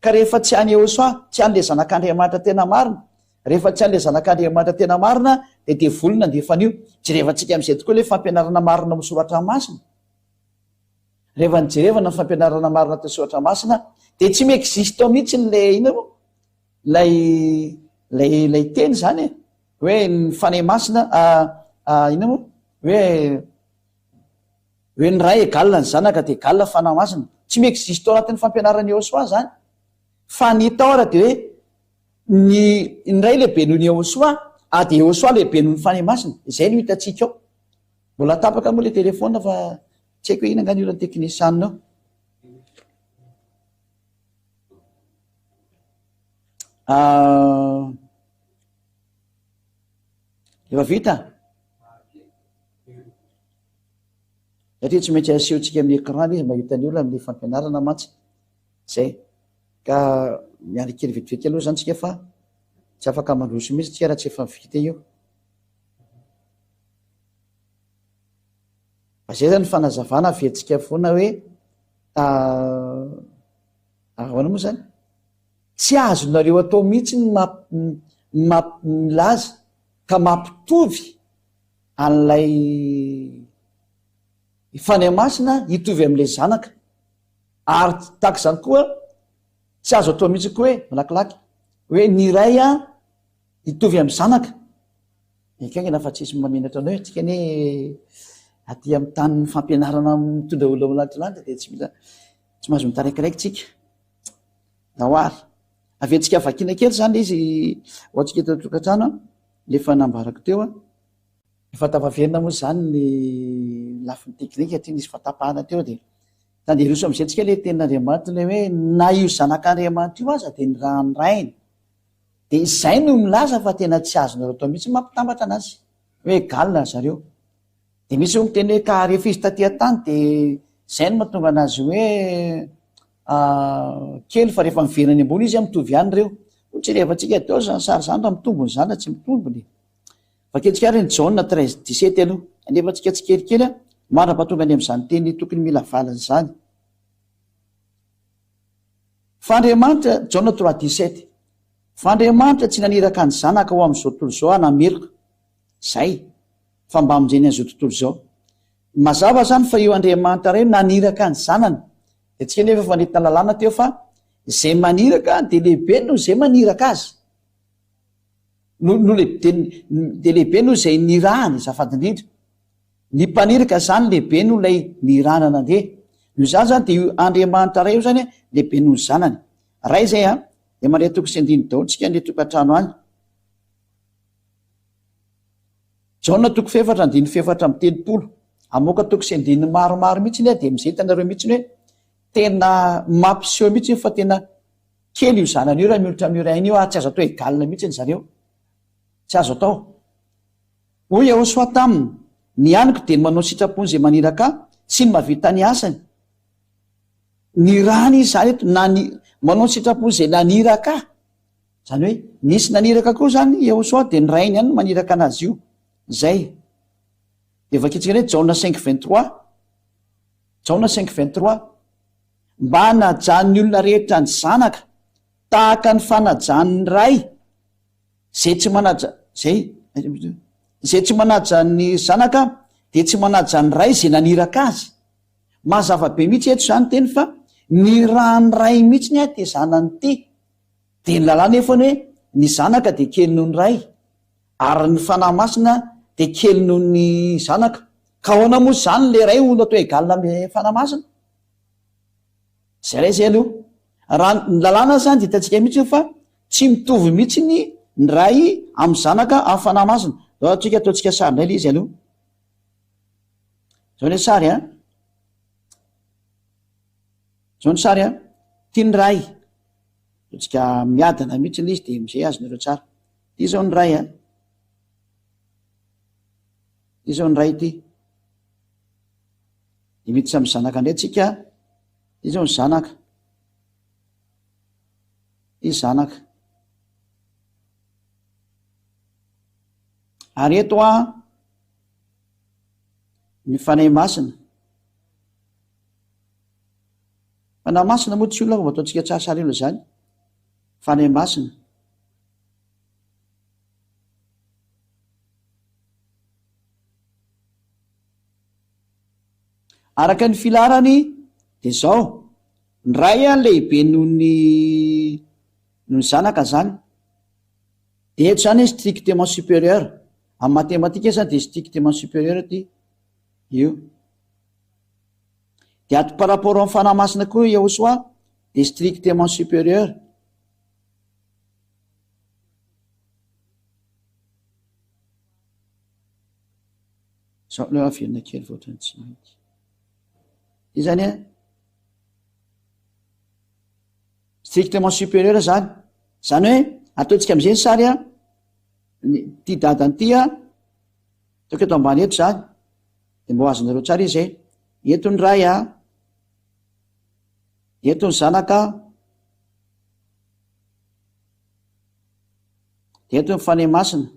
Ka rehefa tsy an'i Yehosua, tsy an'ilay Zanak'Andriamanitra tena marina, rehefa tsy an'ilay Zanak'Andriamanitra tena marina dia devoly nandefa an'io. Jerevantsika amin'izay tokoa ilay fampianarana marina ao amin'ny soratra masina. Rehefa nijerevana ny fampianarana marina teo soratra masina dia tsy mi-existe ao mihitsy ilay inona moa? Ilay ilay ilay teny izany e, hoe ny Fanahy Masina inona moa? Hoe Hoe ny Ray égale ny Zanaka dia égale Fanahy Masina. Tsy mi-existe ao anatin'ny fampianaran'i Yehosua izany. Fa ny hita ao ary dia hoe ny ny Ray lehibe noho ny Yehosua ary dia Yehosua lehibe noho ny Fanahy Masina. Izay no hitantsika ao. Mbola tapaka moa ilay téléphone fa tsy haiko hoe inona angaha ny olan'ny teknisianina ao. Ah, efa vita? Satria tsy maintsy asehontsika amin'ny écran ilay izy mba hitan'ny olona amin'ny fampianarana mantsy. Zay. Ka miandry kely vetivety aloha zany tsika fa tsy afaka mandroso mihitsy tsika raha tsy efa vita io. Fa zay zany fanazavana averintsika foana hoe ahoana moa zany? Tsy azonareo atao mihitsy ny milaza ka mampitovy an'ilay Fanahy Masina hitovy amin'ilay Zanaka. Ary tahaka izany koa, tsy azo atao mihitsy koa hoe, malakilaky, hoe ny Ray hitovy amin'ny Zanaka. Ekaingana fa tsisy mamenatra anao e, tsika anie aty amin'ny tanin'ny fampianarana mitondra olona ho lantilanty dia tsy mila, tsy mahazo mitaraikiraiky tsika. Ndao ary. Aventsika vakiana kely izany ilay izy ho antsika eto an-tokantrano an, ilay efa nambarako teo an. Efa tafaverina moa izany ny lafiny teknika satria nisy fahatapahana teo dia handeha hiroso amin'izay tsika ilay tenin'Andriamanitra ilay hoe na io zanak'Andriamanitra io aza dia ny ràn'ny Rainy. Dia izay no milaza fa tena tsy azonareo atao mihitsy ny mampitambatra anazy hoe égal ry zareo. Dia misy hoe miteny hoe ka rehefa izy taty an-tany dia izay no mahatonga anazy hoe kely fa rehefa miverina any ambony izy mitovy ihany ireo. Hoy tsy rehefa-tsika daholo izany sary izany raha mitombina izany na tsy mitombina e. Vakintsika ary ny Jaona 13 17 aloha. Alefantsika tsikelikely mandra-pahatonga any amin'izany teny tokony mila valiny izany. Fa Andriamanitra, Jaona 3 17, Fa Andriamanitra tsy naniraka ny Zanaka ho amin'izao tontolo izao hanameloka, izay, fa mba hamonjeny an'izao tontolo izao. Mazava izany fa io Andriamanitra Ray naniraka ny Zanany. Dia tsika nefa efa nentina lalàna teo fa izay maniraka dia lehibe noho izay maniraka azy. No, no lehibe, dia lehibe noho izay nirahany, azafady indrindra. Ny mpaniraka izany lehibe noho ilay nirahana nandeha. Noho izany izany dia io Andriamanitra Ray io izany lehibe noho ny Zanany. Ray izay an, dia mandray toko sy andininy daholo tsika any an-tokantrano any. Jaona toko fahefatra andininy fahefatra amby 30. Hamoaka toko sy andininy maromaro mihitsy aho dia amin'izay hitanareo mihitsy hoe tena mampiseho mihitsy fa tena kely io zanany io raha miolotra amin'io rainy io ary tsy azo atao égal mihitsy ny zareo. Tsy azo atao. Hoy Yehosua taminy, Ny haniko dia ny manao ny sitrapon'izay maniraka ahy sy ny mahavita ny asany. Nirahana izy izany eto, na ny manao ny sitrapon'izay naniraka ahy. Izany hoe nisy naniraka koa izany Yehosua dia ny rainy ihany no maniraka anazy io. Izay. Dia vakintsika indray Jaona cinq 23. Jaona cinq 23. Mba hanajan'ny olona rehetra ny zanaka tahaka ny fanajany ny ray. Izay tsy manaja izay izay tsy manaja ny zanaka dia tsy manaja ny ray izay naniraka azy. Mazava be mihitsy eto izany teny fa ny ran'ny ray mihitsy ny ahy ity zanany ity. Dia ny lalàna efa ny hoe ny zanaka dia kely noho ny ray ary ny fanahy masina dia kely noho ny zanaka. Ka ahoana moa izany ilay ray ho atao égal amin'ny fanahy masina? Zay ray zay aloha. Raha ny lalàna zany dia hitantsika mihitsy io fa tsy mitovy mihitsy ny ny Ray amin'ny Zanaka amin'ny Fanahy Masina. Zao atsika ataontsika sary indray ilay izy aloha. Zao ilay sary an. Zao ny sary an. Ty ny Ray. Ataontsika miadana mihitsy ilay izy dia amizay azonareo tsara. Ity izao ny Ray a. Ity izao ny Ray ity. Dia miditra amin'ny Zanaka indray tsika. Ity izao ny Zanaka. Ity Zanaka. Ary eto a, ny Fanahy Masina. Fanahy Masina moa tsy olona fa mba ataontsika tsara sary olona izany. Fanahy Masina. Araka ny filaharany dia izao, ny Ray lehibe noho ny noho ny Zanaka izany. Dia eto izany strictement supérieur. Amin'ny matematika izany dia strictement supérieur ity. Io. Dia ato par rapport amin'ny Fanahy Masina koa Yahoshuah dia strictement supérieur. Zao aleo averina kely fa ohatran'ny tsy mety. Io zany an, strictement supérieur zany. Zany hoe ataontsika am'izay ny sary an, ny ty dadany ty an, ataoko eto ambany eto zany, de mba ho azonareo tsara izy e. Eto ny ray an, eto ny zanaka, de eto ny Fanahy Masina.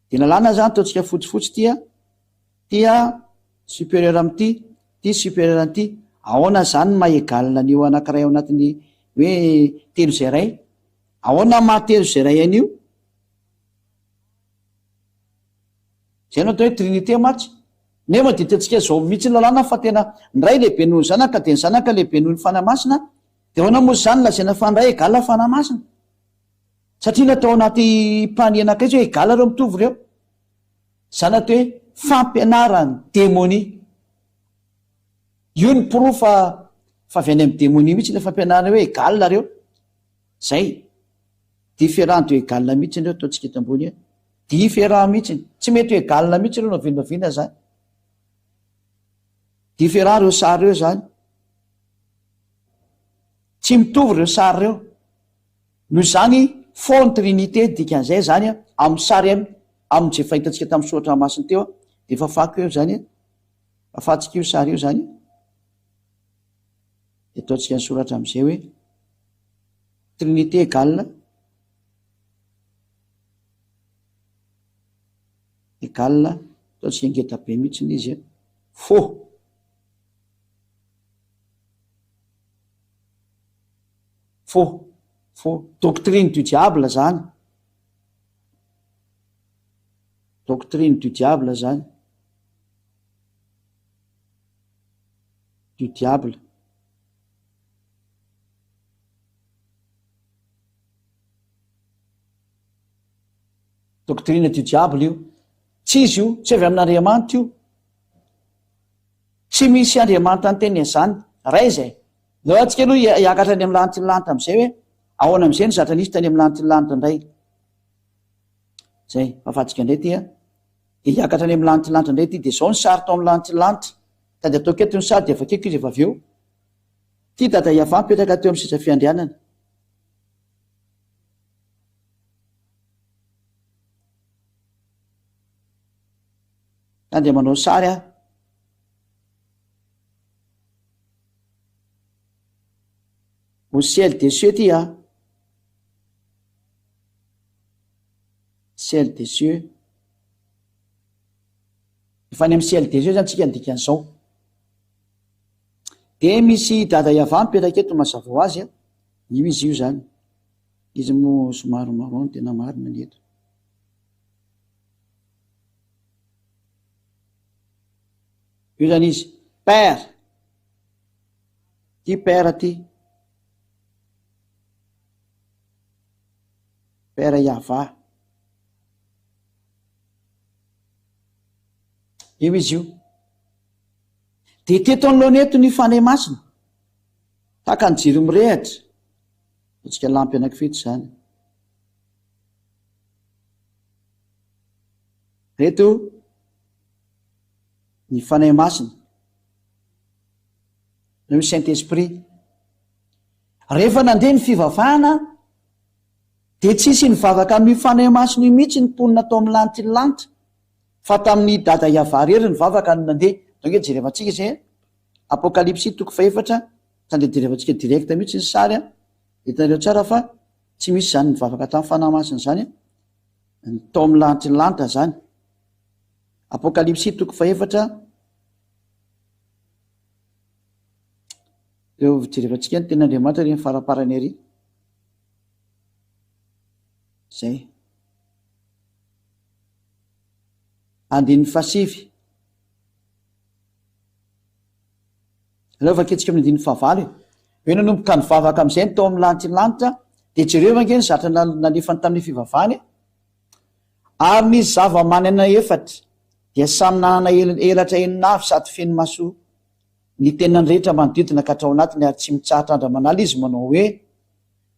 Dia lalàna zany ataontsika fotsifotsy ty a, ty a supérieur amin'ity, ty supérieur an'ity, ahoana zany ny maha égal an'io anakiray ao anatin'ny hoe telo izay iray? Ahoana maha telo izay iray an'io? Zay no atao hoe trinité mantsy. Nefa dia hitantsika zao mihitsy ny lalàna fa tena ny Ray lehibe noho ny Zanaka dia ny Zanaka lehibe noho ny Fanahy Masina, dia ahoana moa zany lazaina fa ny Ray égal Fanahy Masina? Satria natao anaty panier anankiray izy hoe égal ireo mitovy ireo. Izany atao hoe fampianaran'ny demonia. Io ny porofo fa fa avy any amin'ny demonia mihitsy ilay fampianarana hoe égal ireo. Zay. Différent de égal mihitsy ireo ataontsika eto ambony io. Différent mihitsy. Tsy mety ho égal mihitsy ireo na oviana na oviana zany. Différent ireo sary ireo zany. Tsy mitovy ireo sary ireo. Noho izany, faux ny Trinité, dikan'izay izany amin'ny sary amin'ny izay fahitantsika tamin'ny soratra masina teo, dia fafako eo izany, fafantsika io sary io izany, dia ataontsika ny soratra amin'izay hoe Trinité égale égale, ataontsika ngeda be mihitsy izy, faux. Faux, faux. Doctrine du diable zany. Doctrine du diable zany. Du diable. Doctrine du diable io. Tsy izy io, tsy avy amin'Andriamanitra io. Tsy misy Andriamanitra niteny an'izany. Ray izay. Ndao antsika aloha hiakatra any amin'ny lanitry ny lanitra amin'izay hoe ahoana amin'izay ny zatra nisy tany amin'ny lanitry ny lanitra indray. Izay, fahafahantsika indray ity an. Dia hiakatra any amin'ny lanitry ny lanitra indray ity. Dia izao ny sary tao amin'ny lanitry ny lanitra. Tady ataoko eto ny sary dia vakiko izy efa avy eo. Ity dada Yavah mipetraka teo amin'ny seza fiandrianana. Andeha manao sary aho. Au ciel des cieux ty a. Ciel des cieux. Efa any amin'ny ciel des cieux zany tsika ny dikan'izao. De misy dada Yavah mipetraka eto mazava ho azy a. Io izy io zany. Izy moa somary marron tena marina ny eto. Io zany izy. Père. Ty père ty. Père Yavah. Io izy io. De teto anoloana eto ny Fanahy Masina. Tahaka ny jiro mirehitra. Ataontsika lampy anankifito izany. Reto ny Fanahy Masina. Ilay hoe Saint Esprit. Rehefa nandeha ny fivavahana dia tsisy nivavaka amin'io Fanahy Masina io mihitsy ny mponina tao amin'ny lanitry ny lanitra fa tamin'i Dada Yavah irery ny vavaka no nandeha. Donc jerevantsika izay a. Apokalypsy toko fahefatra, tsy andeha jerevantsika direct mihitsy ny sary a. Hitanareo tsara fa tsy misy izany nivavaka tamin'ny Fanahy Masina izany a. Ny tao amin'ny lanitry ny lanitra izany. Apokalypsy toko fahefatra. Eo jerevantsika ny tenin'Andriamanitra ry ny faraparany ary. Zay. Andininy fahasivy. Aleo vakintsika amin'ny andininy fahavalo e. Hoe nanomboka nivavaka amin'izay ny tao amin'ny lanitry ny lanitra, dia jereo ange ny zatra nalefany tamin'ny fivavahany e. Ary ny zava-manana efatra dia samy nanana elatra enina avy sady feno maso ny tenany rehetra manodidina ka hatrao anatiny ary tsy mitsahatra andro aman'ala izy manao hoe,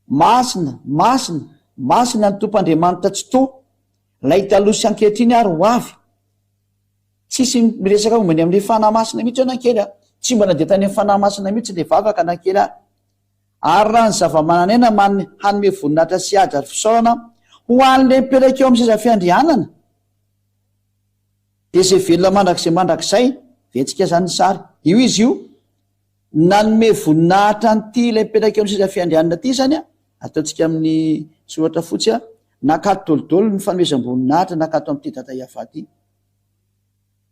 Masina, masina, masina ny Tompo Andriamanitra Tsitoha, Ilay taloha sy ankehitriny ary ho avy. Tsisy miresaka momba ny amin'ilay Fanahy Masina mihitsy eo na kely a. Tsy mba nandeha tany amin'ny Fanahy Masina mihitsy ilay vavaka na kely ary. Ary raha ny zava-manan'aina man hanome voninahitra sy haja ary fisaorana ho an'ilay mipetraka eo amin'ny seza fiandrianana, dia izay velona mandrakizay mandrakizay, vetsika izany ny sary, io izy io, nanome voninahitra an'ity ilay mipetraka eo amin'ny seza fiandrianana ity izany an, ataontsika amin'ny soratra fotsy an, nakato dolidoly ny fanomezam-boninahitra nakato amin'ity dada Yavah ity.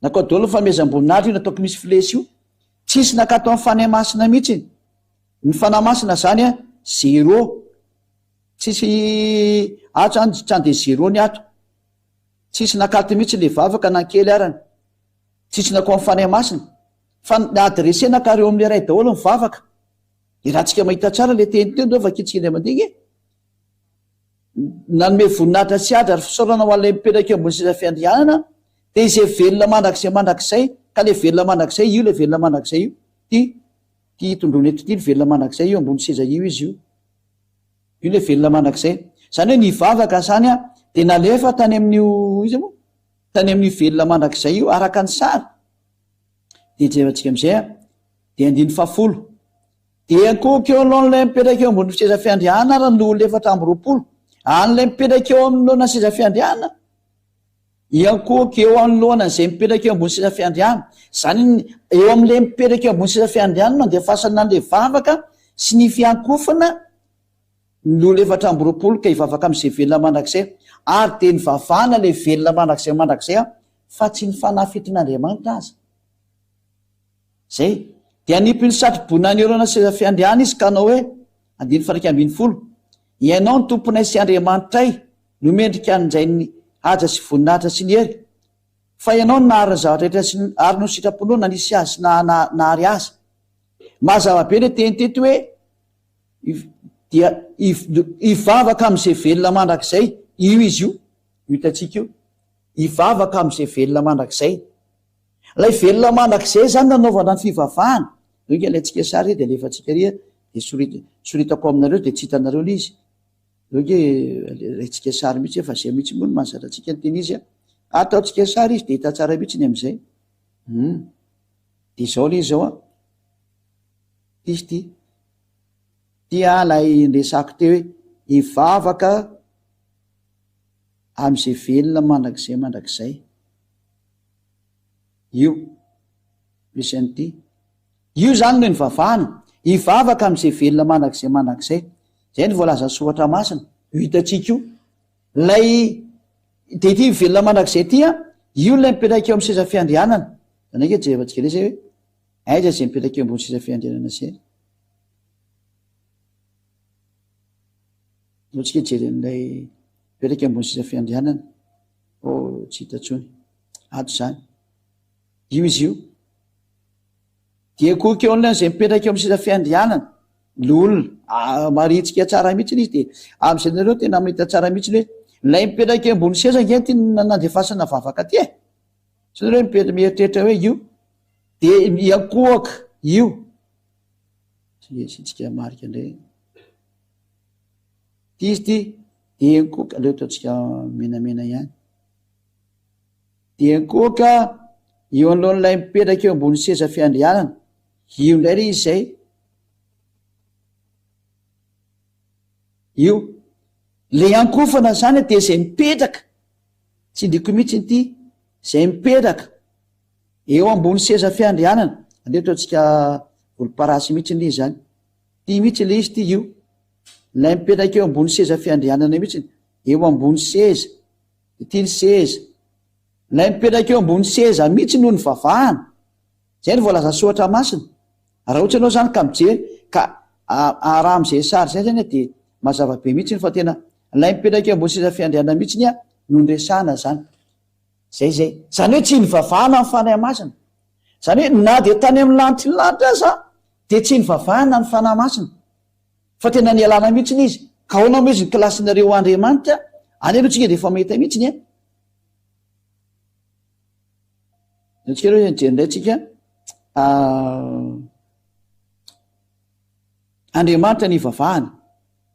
Nakao daholo ny fanomezam-boninahitra io nataoko misy flesy io. Tsisy nakato amin'ny Fanahy Masina mihitsy. Ny Fanahy Masina zany an, zéro. Tsisy ato zany tsy andeha zéro ny ato. Tsisy nakato mihitsy le vavaka na kely arany. Tsisy nakao amin'ny Fanahy Masina. Fa ny adressena ka reo amin'le Ray daholo ny vavaka. De raha tsika mahita tsara le teny teo ndao vakintsika indray mandeha nge. Nanome voninahitra sy haja ary fisaorana ho an'ilay mipetraka eo ambony seza fiandrianana, dia izay velona mandrakizay mandrakizay, ka ilay velona mandrakizay, io ilay velona mandrakizay io, ity, ity tondroina eto ity ny velona mandrakizay, io ambony seza io izy io. Io ilay velona mandrakizay. Izany hoe nivavaka izany an, dia nalefa tany amin'io, iza moa? Tany amin'io velona mandrakizay io, araka ny sary. Dia jerentsika amin'izay an, dia andininy fahafolo. Dia ankohoka eo anoloan'ilay mipetraka eo ambonin'ny seza fiandrianana ary ny loholona 24. An'ilay mipetraka eo anoloana seza fiandrianana, hiankohoka eo anoloana an'izay mipetraka eo ambony seza fiandrianana. Izany eo amin'ilay mipetraka eo ambony seza fiandrianana no andefasana an'ilay vavaka sy ny fiankofana ny loholona 24 ka hivavaka amin'izay velona mandrakizay. Ary dia nivavahana ilay velona mandrakizay mandrakizay fa tsy ny fanahy fiton'Andriamanitra aza. Izay. Dia hanipy ny satro-boninahiny seza fiandrianana izy ka hanao hoe, andininy faha-11, Ianao no Tomponay sy Andriamanitray, no mendrika handray ny haja sy voninahitra sy ny hery, fa Ianao no nahary ny zavatra rehetra sy ary noho ny sitraponao nanisy azy sy nahary azy. Mazava be ilay teny teto hoe dia hivavaka amin'izay velona mandrakizay. Io izy io, io hitantsika io. Hivavaka amin'izay velona mandrakizay. Ilay velona mandrakizay izany nanaovana ny fivavahana. Io nge alaintsika sary dia alefantsika ary dia soritako aminareo dia tsy hitanareo ilay izy. Io nge alaintsika sary mihitsy fa izay mihitsy moa no mahazatra antsika ny tena izy a. Ataontsika sary izy dia hita tsara mihitsy ny amin'izay. Hum. Dia izao ilay izy izao a. Ity izy ity. Ity a ilay niresako teo hoe hivavaka amin'izay velona mandrakizay mandrakizay. Io. Misy an'ity. Io izany no nivavahana. Hivavaka amin'izay velona mandrakizay mandrakizay. Izay no voalazan'ny soratra masina. Io hitantsika io. Ilay dia ity velona mandrakizay ity an, io ilay mipetraka eo amin'ny seza fiandrianana. Zany ange jerevantsika indray izay hoe aiza izay mipetraka eo ambony seza fiandrianana izay. Ndao tsika hijery an'ilay mipetraka eo ambony seza fiandrianana. Oh, tsy hita intsony. Ato izany. Io izy io. Dia koa eo an'ilay izay mipetraka eo amin'ny seza fiandrianana. Loholona. Ah, marihintsika tsara mihitsy izy dia amin'izay nareo tena mahita tsara mihitsy hoe ilay mipetraka eo ambony seza ange ty nandefasana vavaka ty e. Tsy nareo mipetraka mieritreritra hoe io dia miankohoka io. Tsy asiantsika marika indray. Ty izy ty dia ankohoka, aleo ataontsika menamena ihany. Dia ankohoka eo anoloan'ilay mipetraka eo ambony seza fiandrianana. Io indray re izy izay. Io. Le ankohofana izany dia izay mipetraka, tsindriko mihitsy ity, izay mipetraka eo ambony seza fiandrianana. Andeha ataontsika volomparasy mihitsy le izy izany. Ity mihitsy le izy ity io. Ilay mipetraka eo ambony seza fiandrianana mihitsy, eo ambony seza. Ity ny seza. Ilay mipetraka eo ambony seza mihitsy no nivavahana. Izay no voalazan'ny soratra masina. Raha ohatra ianao izany ka mijery ka raha amin'izay sary izay izany dia mazava be mihitsy fa tena ilay mipetraka eo ambony seza fiandrianana mihitsy no niresahana izany. Izay izay. Izany hoe tsy nivavahana ny Fanahy Masina. Izany hoe na dia tany amin'ny lanitry ny lanitra aza dia tsy nivavahana ny Fanahy Masina. Fa tena nialana mihitsy izy. Ka ahoana moa izy ny kilasinareo Andriamanitra? Any aloha tsika dia efa mahita mihitsy e. Antsika aloha hijery indray tsika Andriamanitra ny ivavahana.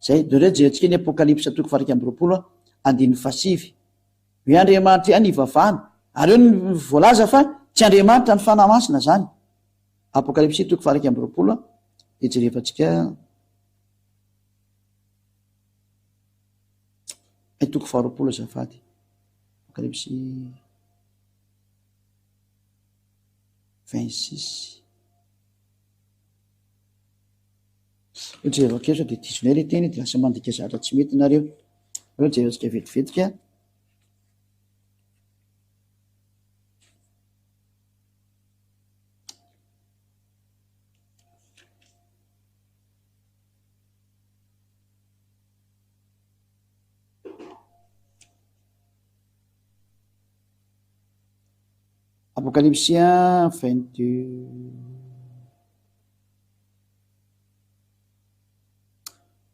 Zay, de indray jerentsika ny Apokalypsa toko faha 21 andininy fahasivy. Hoe Andriamanitra ihany ivavahana. Ary eo ny voalaza fa tsy Andriamanitra ny Fanahy Masina zany. Apokalypsy toko faha 21 de jerevantsika toko faha 20 azafady. Apokalypsy 26. Eo jereo kely sao dia diso indray ilay teny dia lasa mandika zavatra tsy mety nareo. Eo jerentsika vetivetika. Apokalypsy 22.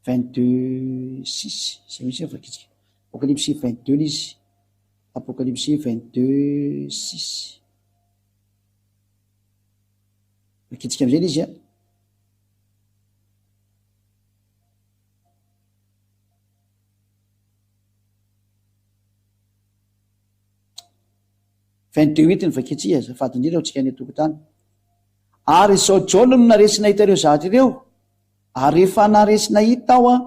22 6 izay mihitsy ny vakitsika. Apokalypsy 22 ilay izy. Apokalypsy 22 6. Vakitsika amin'izay ilay izy a. 22 huit ny vakintsika, azafady indrindra ho tsika any an-tokotany. Ary izao Jaona no naresy nahita ireo zavatra ireo, ary rehefa naresy nahita aho an,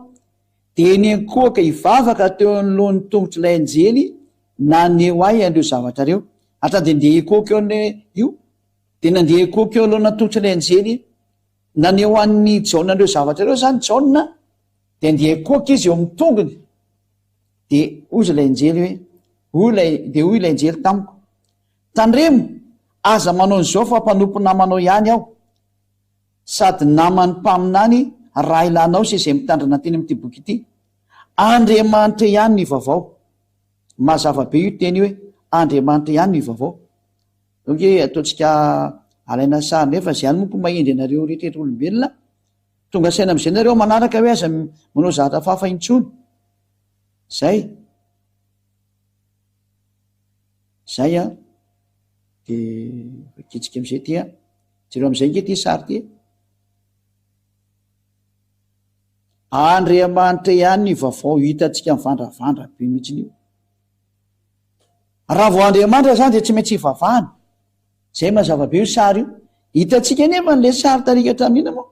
dia niankohoka hivavaka teo anoloan'ny tongotr'ilay anjely naneho ahy an'ireo zavatra ireo. Hatrany dia ndeha hikohoka eo an'ilay io, dia nandeha hikohoka eo anoloan'ny tongotr'ilay anjely naneho an'i Jaona an'ireo zavatra ireo izany Jaona, dia ndeha hikohoka izy eo amin'ny tongony. Dia hoy ilay anjely hoe, hoy ilay, dia hoy ilay anjely tamiko, Tandremo, aza manao an'izao fa mpanompo namanao ihany aho, sady naman'ny mpaminany raha ilanao sy izay mitandrina ny teny amin'ity boky ity. Andriamanitra ihany no ivavao. Mazava be io teny io hoe, Andriamanitra ihany no ivavao. Donc ataontsika alaina sary nefa izay ihany moa ko mahendry anareo rehetra olombelona. Tonga saina amin'izay nareo manaraka hoe aza manao zavatra hafahafa intsony. Zay. Zay an. De vakitsika amizay ty an. Jereo amizay nge ty sary ty. Andriamanitra ihany ny vaovao hitantsika mivandravandra be mihitsy io. Raha vao Andriamanitra zany de tsy maintsy hivavahana. Zay mazava be io sary io. Hitantsika anefa an'le sary tarika hatramin'inona moa?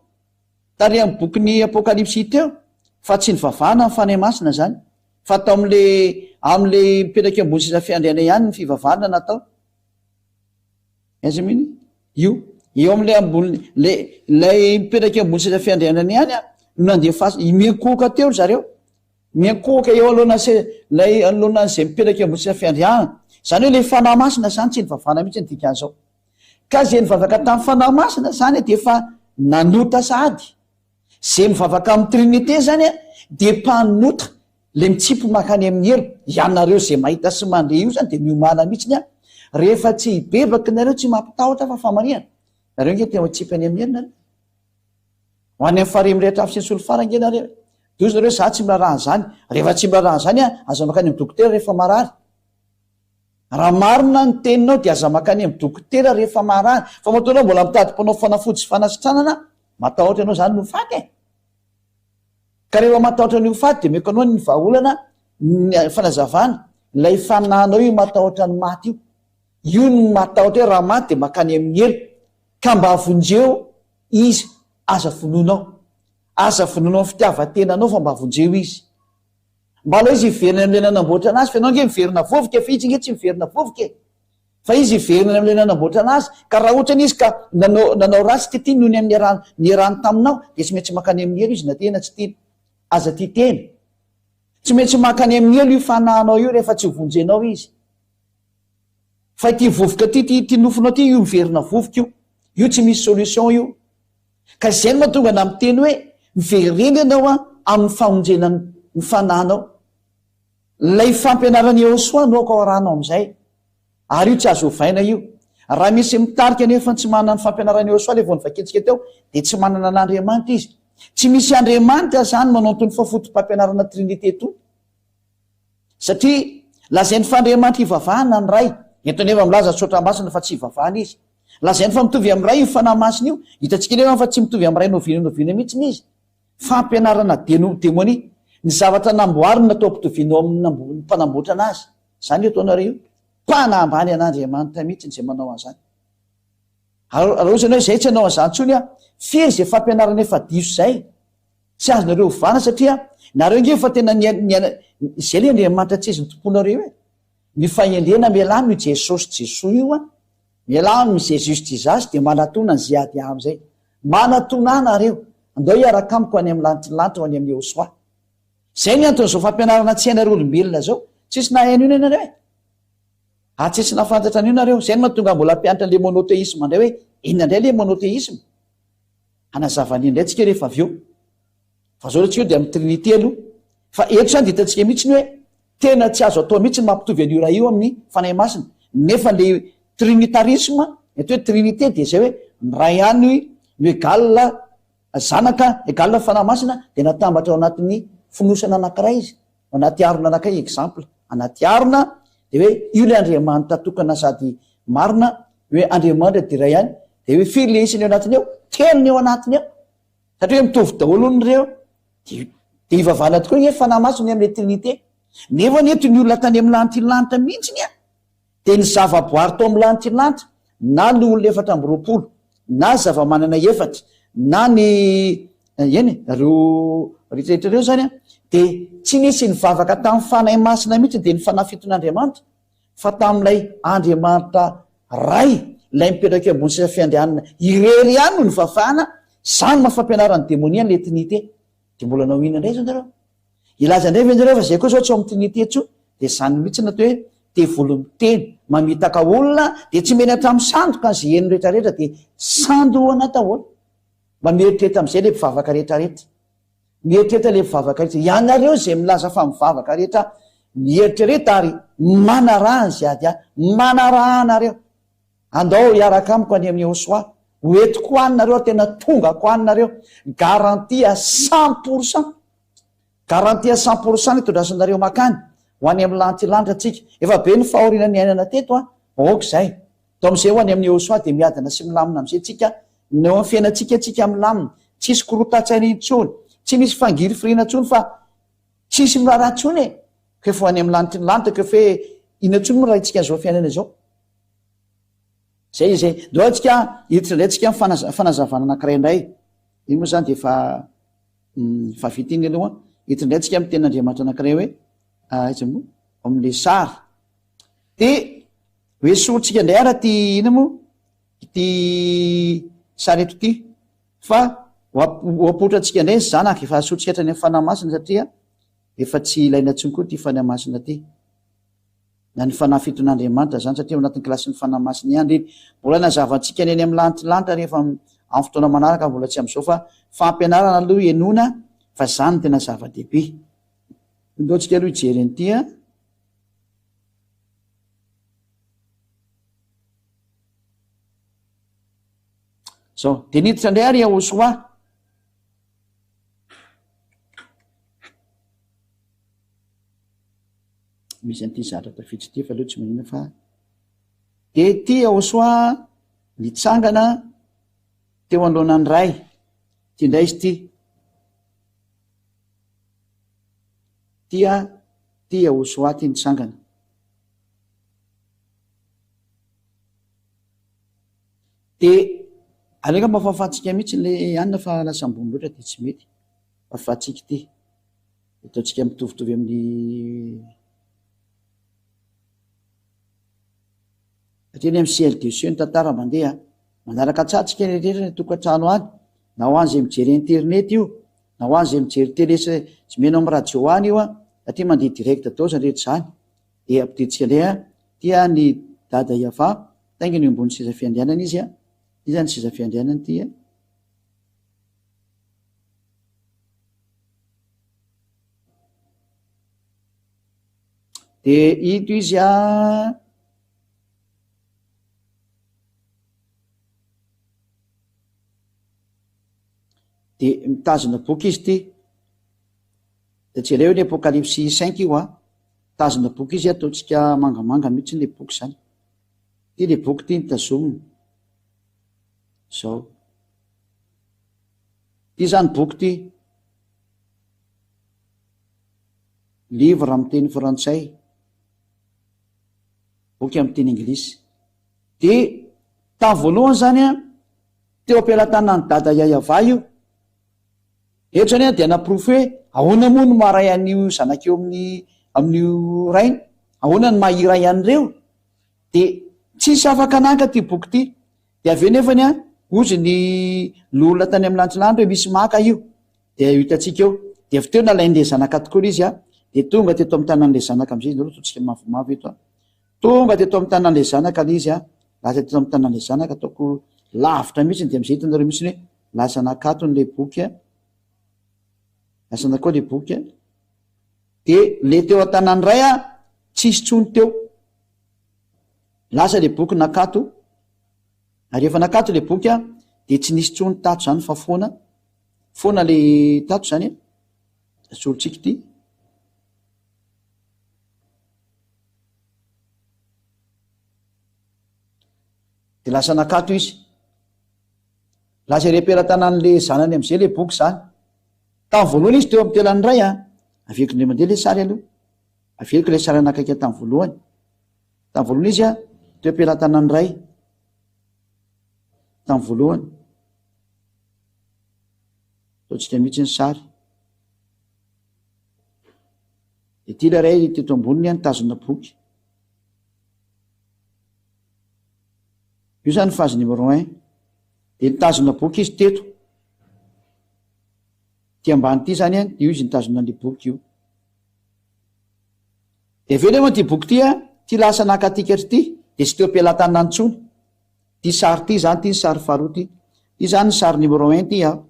Tary amin'ny bokin'ny Apokalypsy teo fa tsy nivavahana ny Fanahy Masina izany fa tao amin'le amin'le mipetraka eo ambony seza fiandriana ihany ny fivavahana natao. Aiza moa iny? Io. Eo amin'le ambony le ilay mipetraka eo ambony seza fiandrianana ihany a no nandefasa miankohoka teo ry zareo. Miankohoka eo anoloana se ilay anoloana an'izay mipetraka eo ambony seza fiandrianana. Izany hoe ilay Fanahy Masina izany tsy nivavahana mihitsy ny dikan'izao. Ka izay nivavaka tamin'ny Fanahy Masina izany dia efa nanota sahady. Izay mivavaka amin'ny Trinite izany dia mpanota, ilay mitsipy mankany amin'ny helo. Ianareo izay mahita sy mandre io izany dia miomàna mihitsy an! Rehefa tsy hibebaka nareo tsy mampitahotra fa famarihana. Nareo ange te hitsipy any amin'ny helo nareo. Ho any amin'ny farihy mirehitra afo sy ny solifara ange nareo. Dia hozy nareo za tsy miraharaha an'izany. Rehefa tsy miraharaha an'izany an, aza mankany amin'ny dokotera rehefa marary. Raha marina ny teninao dia aza mankany amin'ny dokotera rehefa marary. Fa matoa ianao mbola mitady mpanao fanafody sy fanasitranana, matahotra ianao izany ny ho faty e! Ka rehefa matahotra ny ho faty dia omeko anao ny vahaolana, ny fanazavana, ilay fanahinao io matahotra ny maty io. Io no matahotra hoe raha maty dia mankany amin'ny helo. Ka mba vonjeo. Izy aza vonoinao. Aza vonoinao amin'ny fitiavan-tenanao fa mba vonjeo izy. Mba aleo izy hiverina any amin'ilay nanamboatra anazy fa ianao ange miverina vovoka e, fa izy ange tsy miverina vovoka e. Fa izy hiverina any amin'ilay nanamboatra anazy, ka raha ohatra izy ka nanao nanao ratsy tsy tiany noho ny amin'ny niarahany niarahany taminao dia tsy maintsy mankany amin'ny helo izy na tia na tsy tiana. Aza tia tena. Tsy maintsy mankany amin'ny helo io fanahinao io rehefa tsy vonjenao izy. Fa ity vovoka ity, ity ity nofonao ity io miverina vovoka io. Io tsy misy solution io. Ka izay no mahatonga anah miteny hoe miverena ianao an amin'ny famonjena ny fanahinao. Ilay fampianaran'i Yehosua no aoka ho arahanao amin'izay. Ary io tsy azo ovaina io. Raha misy mitarika nefa tsy manana ny fampianaran'i Yehosua ilay vao novakintsika teo dia tsy manana an'Andriamanitra izy. Tsy misy Andriamanitra izany manao an'itony fotopampianarana Trinite itony. Satria lazainy fa Andriamanitra ivavahana ny Ray. Eto anefa milaza Soratra Masina fa tsy ivavahana izy. Lazainy fa mitovy amin'ny Ray io Fanahy Masina io. Hitantsika anefa fa tsy mitovy amin'ny Ray n'oviana n'oviana mihitsy izy. Fampianarana deno, demonia. Ny zavatra namboariny natao ampitovianao amin'ny mpanamboatra anazy. Izany io ataonareo io. Mpanambany an'Andriamanitra mihitsy izay manao an'izany. Ary raha ohatra ianao hoe izay tsy hanao an'izany intsony aho, firy izay fampianarana efa diso izay? Tsy azonareo ovana satria nareo ange efa tena niaina izay le Andriamanitra tsy izy ny tomponareo e. Ny fahendrena mialà amin'io Jesosy Jesoa io an, mialà amin'i Jesus Jesus dia manatona an'i Ziadia amin'izay. Manatona ahy nareo, andao hiaraka amiko any amin'ny lanitry ny lanitra ho any amin'i Yehosua. Izay ny anton'izao fampianarana tsy hainareo olombelona izao. Tsisy nahaino io nareo e. Ary tsisy nahafantatra an'io nareo. Izay no mahatonga mbola hampianatra an'ilay monothéisme indray hoe inona indray ilay monothéisme. Hanazava an'iny indray tsika rehefa avy eo. Fa zao tsika eo dia amin'ny trinité aloha. Fa eto izany dia hitantsika mihitsy ny hoe tena tsy azo atao mihitsy ny mampitovy an'io Ray io amin'ny Fanahy Masina. Nefa le trinitarisme, ny atao hoe trinité dia izay hoe ny Ray ihany no égal Zanaka, égal Fanahy Masina dia natambatra ao anatin'ny fonosana anankiray izy. Ao anaty harona anankiray, exemple, anaty harona dia hoe io ilay Andriamanitra tokana sady marina, hoe Andriamanitra dia iray ihany, dia hoe firy le isany eo anatiny ao? Telo ny eo anatiny ao. Satria hoe mitovy daholo hono ireo, dia dia ivavahana tokoa anie Fanahy Masina ny amin'ilay Trinité. Nefa anie toy ny olona tany amin'ny lanitra lanitra mihitsy an! Dia ny zavaboary tao amin'ny lanitra lanitra, na loholona 24, na zavamanana efatra, na ny eny e, ireo rehetra rehetra ireo izany an, dia tsy nisy nivavaka tamin'ny Fanahy Masina mihitsy, dia ny Fanahy fiton'Andriamanitra, fa tamin'ilay Andriamanitra Ray, ilay mipetraka eo ambony seza fiandrianana irery ihany no nivavahana, izany no fampianaran'ny demonia an'ilay Trinite. Dia mbola hanao inona indray izany nareo? Hilaza indray ve nareo fa izay koa izao tsy ao amin'ny Trinite intsony? Dia izany mihitsy no atao hoe devoly miteny, mamitaka olona, dia tsy menatra misandoka izay heno rehetrarehetra dia sandohana daholo. Mba mieritreritra amin'izay ilay mpivavaka rehetrarehetra. Mieritreritra ilay mpivavaka rehetra. Ianareo izay milaza fa mivavaka rehetra, mieritrereta ary manaraha an'izay ady ahy. Manaraha anareo. Andao hiaraka amiko any amin'i Yehosua. Ho entiko any nareo ary tena tongako any nareo. Garantie à 100%. Garantie à 100% ny itondrasanareo makany. Ho any amin'ny lantilanitra tsika. Efa be ny fahoriana niainana teto an. Aoka izay. Tao amin'izay ho any amin'i Yehosua dia miadana sy milamina amin'izay tsika. Ny eo amin'ny fiainantsika tsika milamina. Tsisy korotan-tsaina intsony. Tsy misy fangirifiriana intsony fa tsisy miraharaha intsony e. K'efa ho any amin'ny lanitry ny lanitra k'efa hoe inona intsony moa rahintsika an'izao fiainana izao. Zay izay. Ndao antsika hiditra indray tsika amin'ny fanazavana anankiray indray. Iny moa zany dia efa efa vita iny aloha. Hiditra indray tsika amin'ny tenin'Andriamanitra anankiray hoe aiza moa? Ao amin'ilay sary. Dia hoe sorintsika indray ara ty ina moa? Ity sary eto ity. Fa ho apoitrantsika indray ny zanaka, efa asorintsika hatrany amin'ny Fanahy Masina satria efa tsy ilaina intsony koa ity Fanahy Masina ity. Na ny Fanahy fiton'Andriamanitra izany satria ao anatin'ny kilasin'ny Fanahy Masina ihany ireny. Mbola hanazava antsika ny any amin'ny lantilanitra rehefa amin'ny fotoana manaraka mbola tsy amin'izao fa fampianarana aloha henoina fa izany no tena zava-dehibe. Ndao tsika aloha hijery an'ity a. Zao, dia niditra indray ary Yahosoa. Misy an'ity zatra tafiditra ity fa aleo tsy manina fa dia ity Yahosoa nitsangana teo anoloanan'ny Ray. Ity indray izy ity. Ity a, ity Yahosoa ity nitsangana. Dia. Aleo angamba fafantsika mihitsy le anona fa lasa ambony loatra dia tsy mety. Fafantsika ity. Ataontsika mitovitovy amin'ny Satria anie amin'ny ciel de cieux ny tantara mandeha a. Manaraka tsara tsika rehetra any an-tokantrano any, na ho an'izay mijery internet io, na ho an'izay mijery télé sy sy mihaino amin'ny radio any io an, satria mandeha direct daholo izany rehetra izany. Dia ampidiritsika indray an, ity an ny dada Yava, taingina eo ambony seza fiandrianana izy an, ity izany seza fiandrianana ity an. Dia ito izy an. Dia mitazona boky izy ity. Dia jereo ny Apokalypsy cinq io an. Mitazona boky izy, ataontsika mangamanga mihitsy ilay boky izany. Ity ilay boky ity no tazomina. Izao. Ity izany boky ity. Livre amin'ny teny frantsay. Boky amin'ny teny anglisy. Dia tamin'ny voalohany izany an, teo am-pelatanan'i Dada Yayava io. Eto izany an dia naporofo hoe ahoana moa no maha ray an'io zanaka io amin'ny amin'io rainy? Ahoana no maha iray an'ireo? Dia tsisy afaka naka ity boky ity. Dia avy eo nefany an, hozy ny loholona tany amin'ny lantsilanitra hoe misy maka io. Dia io hitantsika eo. Dia avy teo nalain'ilay zanaka tokoa ilay izy an, dia tonga teto amin'ny tanan'ilay zanaka amin'izay izy, nareo ataontsika mavomavo eto an. Tonga teto amin'ny tanan'ilay zanaka ilay izy an, lasa teto amin'ny tanan'ilay zanaka, ataoko lavitra mihitsy dia amin'izay hitanareo mihitsy hoe lasa nakatony ilay boky an, lasa nakao ilay boky an. Dia ilay teo an-tanan'ny ray an, tsisy intsony teo. Lasa ilay boky nakato, ary rehefa nakato ilay boky an, dia tsy nisy intsony tato izany fa foana. Foana le tato zany e. Asorontsika ity. De lasa nakato izy. Lasa ery am-pelatanan'le zanany am'izay le boky zany. Tamin'ny voalohany izy teo amin'ny telan'ny ray a. Averiko indray mandeha le sary aloha. Averiko ilay sary anakaiky tamin'ny voalohany. Tamin'ny voalohany izy a, teo am-pelatanan'ny ray. Tamin'ny voalohany. Ataontsika mihitsy ny sary. Ity ilay iray teto amboniny nitazona boky. Io izany phase numéro un. Dia nitazona boky izy teto. Ity ambany ity izany an, io izy nitazona an'ilay boky io. Dia avy eo nefa ity boky ity an, ity lasa naka atikatra ity, dia tsy teo am-pelatanana intsony. Ity sary ity izany, ity ny sary faharoa ity. Ity izany ny sary numéro un ity an.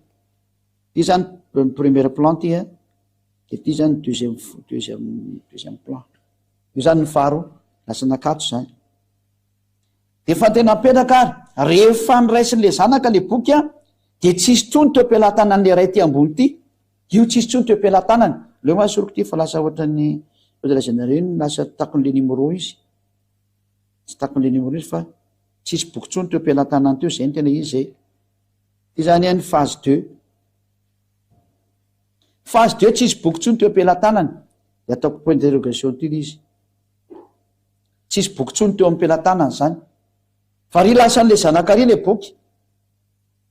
Ity izany ny premier plan ity an. Dia ity izany ny deuxième, deuxième, deuxième plan. Io izany ny faharoa, lasa nakatso izany. Dia efa tena mipetraka ary, rehefa noraisin'ilay zanaka ilay boky an, dia tsisy intsony teo am-pelatanan'ilay ray ity ambony ity. Io tsisy intsony teo am-pelatanany. Aleo ma asoriko ity fa lasa ohatran'ny, ohatran'ny lazainareo iny, lasa takon'ilay numéro izy. Tsy takon'ilay numéro izy fa tsisy boky intsony teo am-pelatanany teo, zay no tena izy zay. Ity zany an ny phase deux. Phase deux tsisy boky intsony teo am-pelatanany. Dia ataoko point d'interrogation ity ilay izy. Tsisy boky intsony teo am-pelatanany zany. Fa ry lasan'ilay zanaka ry ilay boky.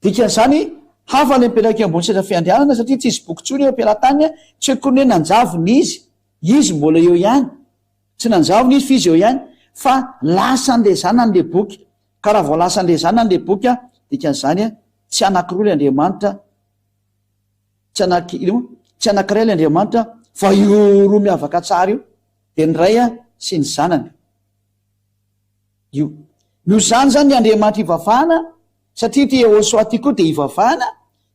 Dikan'izany, hafa ilay mipetraka eo ambony seza fiandrianana satria tsisy boky intsony eo am-pelatanany, tsy hoe akory ny hoe nanjavona izy, izy mbola eo ihany. Tsy nanjavona izy fa izy eo ihany fa lasan'ilay zanany ilay boky. Ka raha vao lasan'ilay zanany ilay boky an, dikan'izany an, tsy anankiroa ilay Andriamanitra, tsy anaky, ino moa? Tsy anankiray ilay Andriamanitra fa io roa miavaka tsara io, dia ny Ray an sy ny Zanany. Io. Noho izany izany ny Andriamanitra ivavahana, satria ity Yehosua ity koa dia ivavahana,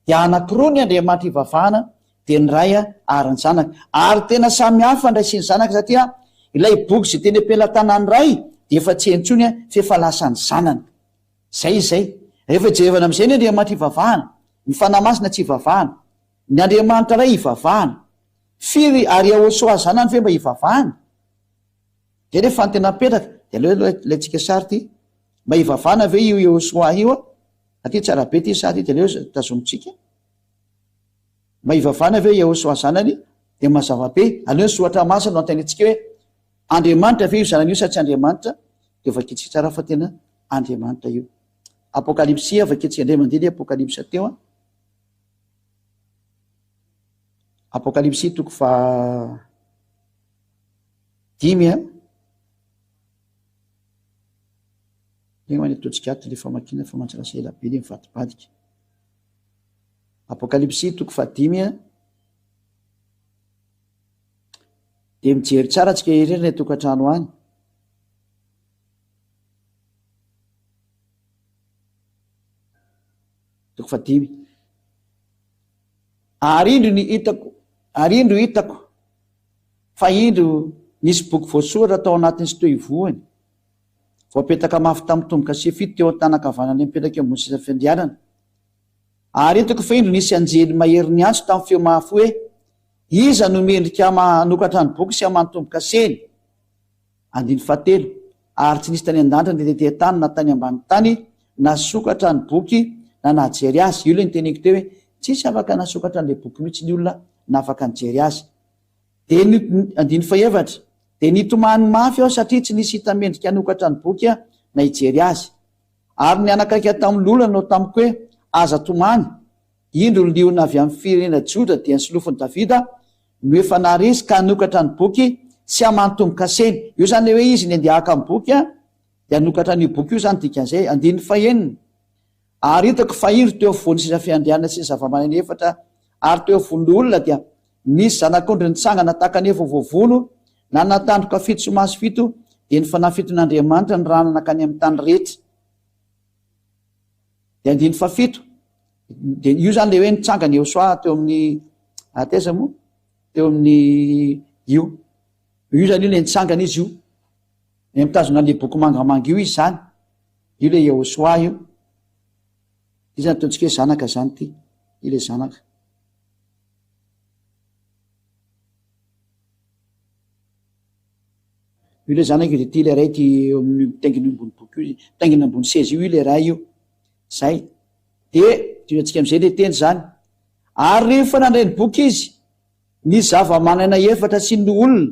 dia anankiroa ny Andriamanitra ivavahana, dia ny Ray ary ny Zanaka. Ary tena samy hafa ny Ray sy ny Zanaka satria ilay boky izay teny am-pelatanan'ny Ray dia efa tsy eny intsony fa efa lasan'ny Zanany. Izay izay. Rehefa jerevana amin'izay ny Andriamanitra ivavahana, ny Fanahy Masina tsy ivavahana, ny Andriamanitra Ray ivavahana. Firy ary Yahoshuah Zanany ve mba ivavahana? Dia rehefa ny tena mipetraka, dia aleo aloha ilaintsika sary ity. Mba ivavahana ve io Yahoshuah io? Aty tsara be ity sary ity, dia aleo tazomintsika. Mba hivavahana ve Yahoshuah zanany? Dia mazava be. Aleo ny soratra masina no antenaintsika hoe Andriamanitra ve io zanany io sa tsy Andriamanitra? Dia vakintsika tsara fa tena Andriamanitra io. Apokalypsy, vakintsika indray mandeha ny Apokalypsa teo an. Apokalypsy toko faha dimy an. Eo any ataontsika ato le famakiana fa mantsy lasa ela be le mivadibadika. Apokalypsy toko fahadimy an. Dia mijery tsara tsika irery ny tokantrano any. Toko fahadimy. Ary indro ny hitako, ary indro hitako fa indro nisy boky voasoratra tao anatin'ny sy teo ivohony. Voapetaka mafy tamin'ny tombo-kase fito teo an-tanan-kavanan'ilay mipetraka eo ambony seza fiandrianana. Ary hitako fa indro nisy anjely mahery niantso tamin'ny feo mafy hoe, Iza no mendrika hanokatra ny boky sy hamaha ny tombo-kaseny? Andininy fahatelo, Ary tsy nisy tany an-danitra na tetỳ an-tany na tany ambany tany nasokatra ny boky na nahajery azy. Io ilay noteneniko teo hoe tsisy afaka nasokatra an'ilay boky mihitsy ny olona na afaka nijery azy. Dia ny, andininy fahefatra, Dia nitomany mafy aho satria tsy nisy hita mendrika hanokatra ny boky na hijery azy. Ary ny anakaiky tamin'ny lola nanao tamiko hoe, Aza tomany, indro ny liona avy amin'ny firenena Joda dia ny solofon'i Davida no efa naharesy ka hanokatra ny boky sy aman-tombo-kaseny. Io izany ilay hoe izy ny andeha haka ny boky dia hanokatra an'io boky io izany dikan'izay. Andininy fahenina, Ary hitako fa indro teo afovoan'ny seza fiandrianana sy ny zava-maneno efatra ary teo afovoan'ny loholona dia nisy zanak'ondry nitsangana tahaka ny efa voavono, nanana tandroka fito sy maso fito, dia ny fanahy fiton'Andriamanitra nirahana nankany amin'ny tany rehetra. Dia andininy fahafito, dia io izany ilay hoe nitsangana Yehosoa teo amin'ny, taiza moa? Teo amin'ny io. Io izany io ilay nitsangana izy io. Ilay mitazona an'ilay boky mangamanga io izy izany. Io ilay Yehosoa io. Io izany ataontsika hoe zanaka izany ity. Io ilay zanaka. Io ilay zanaka io dia ity ilay ray ity eo amin'ny mitaingina eo ambony boky io, mitaingina ambony seza io ilay ray io. Zay. Dia tohizatsika amin'izay ilay teny izany. Ary rehefa nandray ny boky izy, ny zava-manana efatra sy ny loholona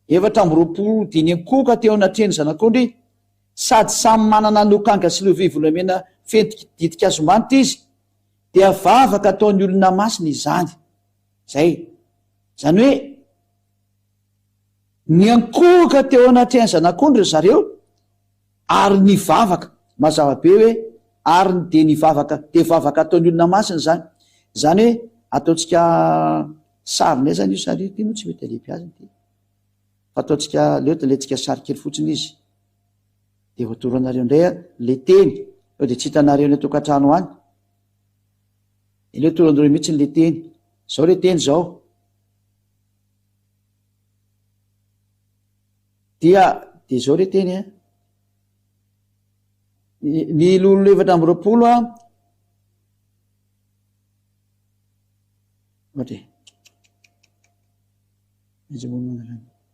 24 dia niankohoka teo anatrehan'ny Zanak'ondry, sady samy manana lokanga sy lovia volamena feno ditin-kazo manitra izy, dia vavaka ataon'ny olona masina izany. Zay. Izany hoe niankohoka teo anatrehan'ny Zanak'ondry ry zareo ary nivavaka. Mazava be hoe ary dia nivavaka, dia vavaka ataon'ny olona masina izany. Izany hoe ataontsika sary indray izany io sary io, ity moa tsy mety alehibiazina ity. Fa ataontsika, aleo talentsika sary kely fotsiny izy. Dia voatoranareo indray ilay teny, sao dia tsy hitanareo any an-tokantrano any. Aleo toranareo mihitsy ilay teny. Izao ilay teny izao. Dia dia izao ilay teny an. Ny lolona 24 an. Ohatra e.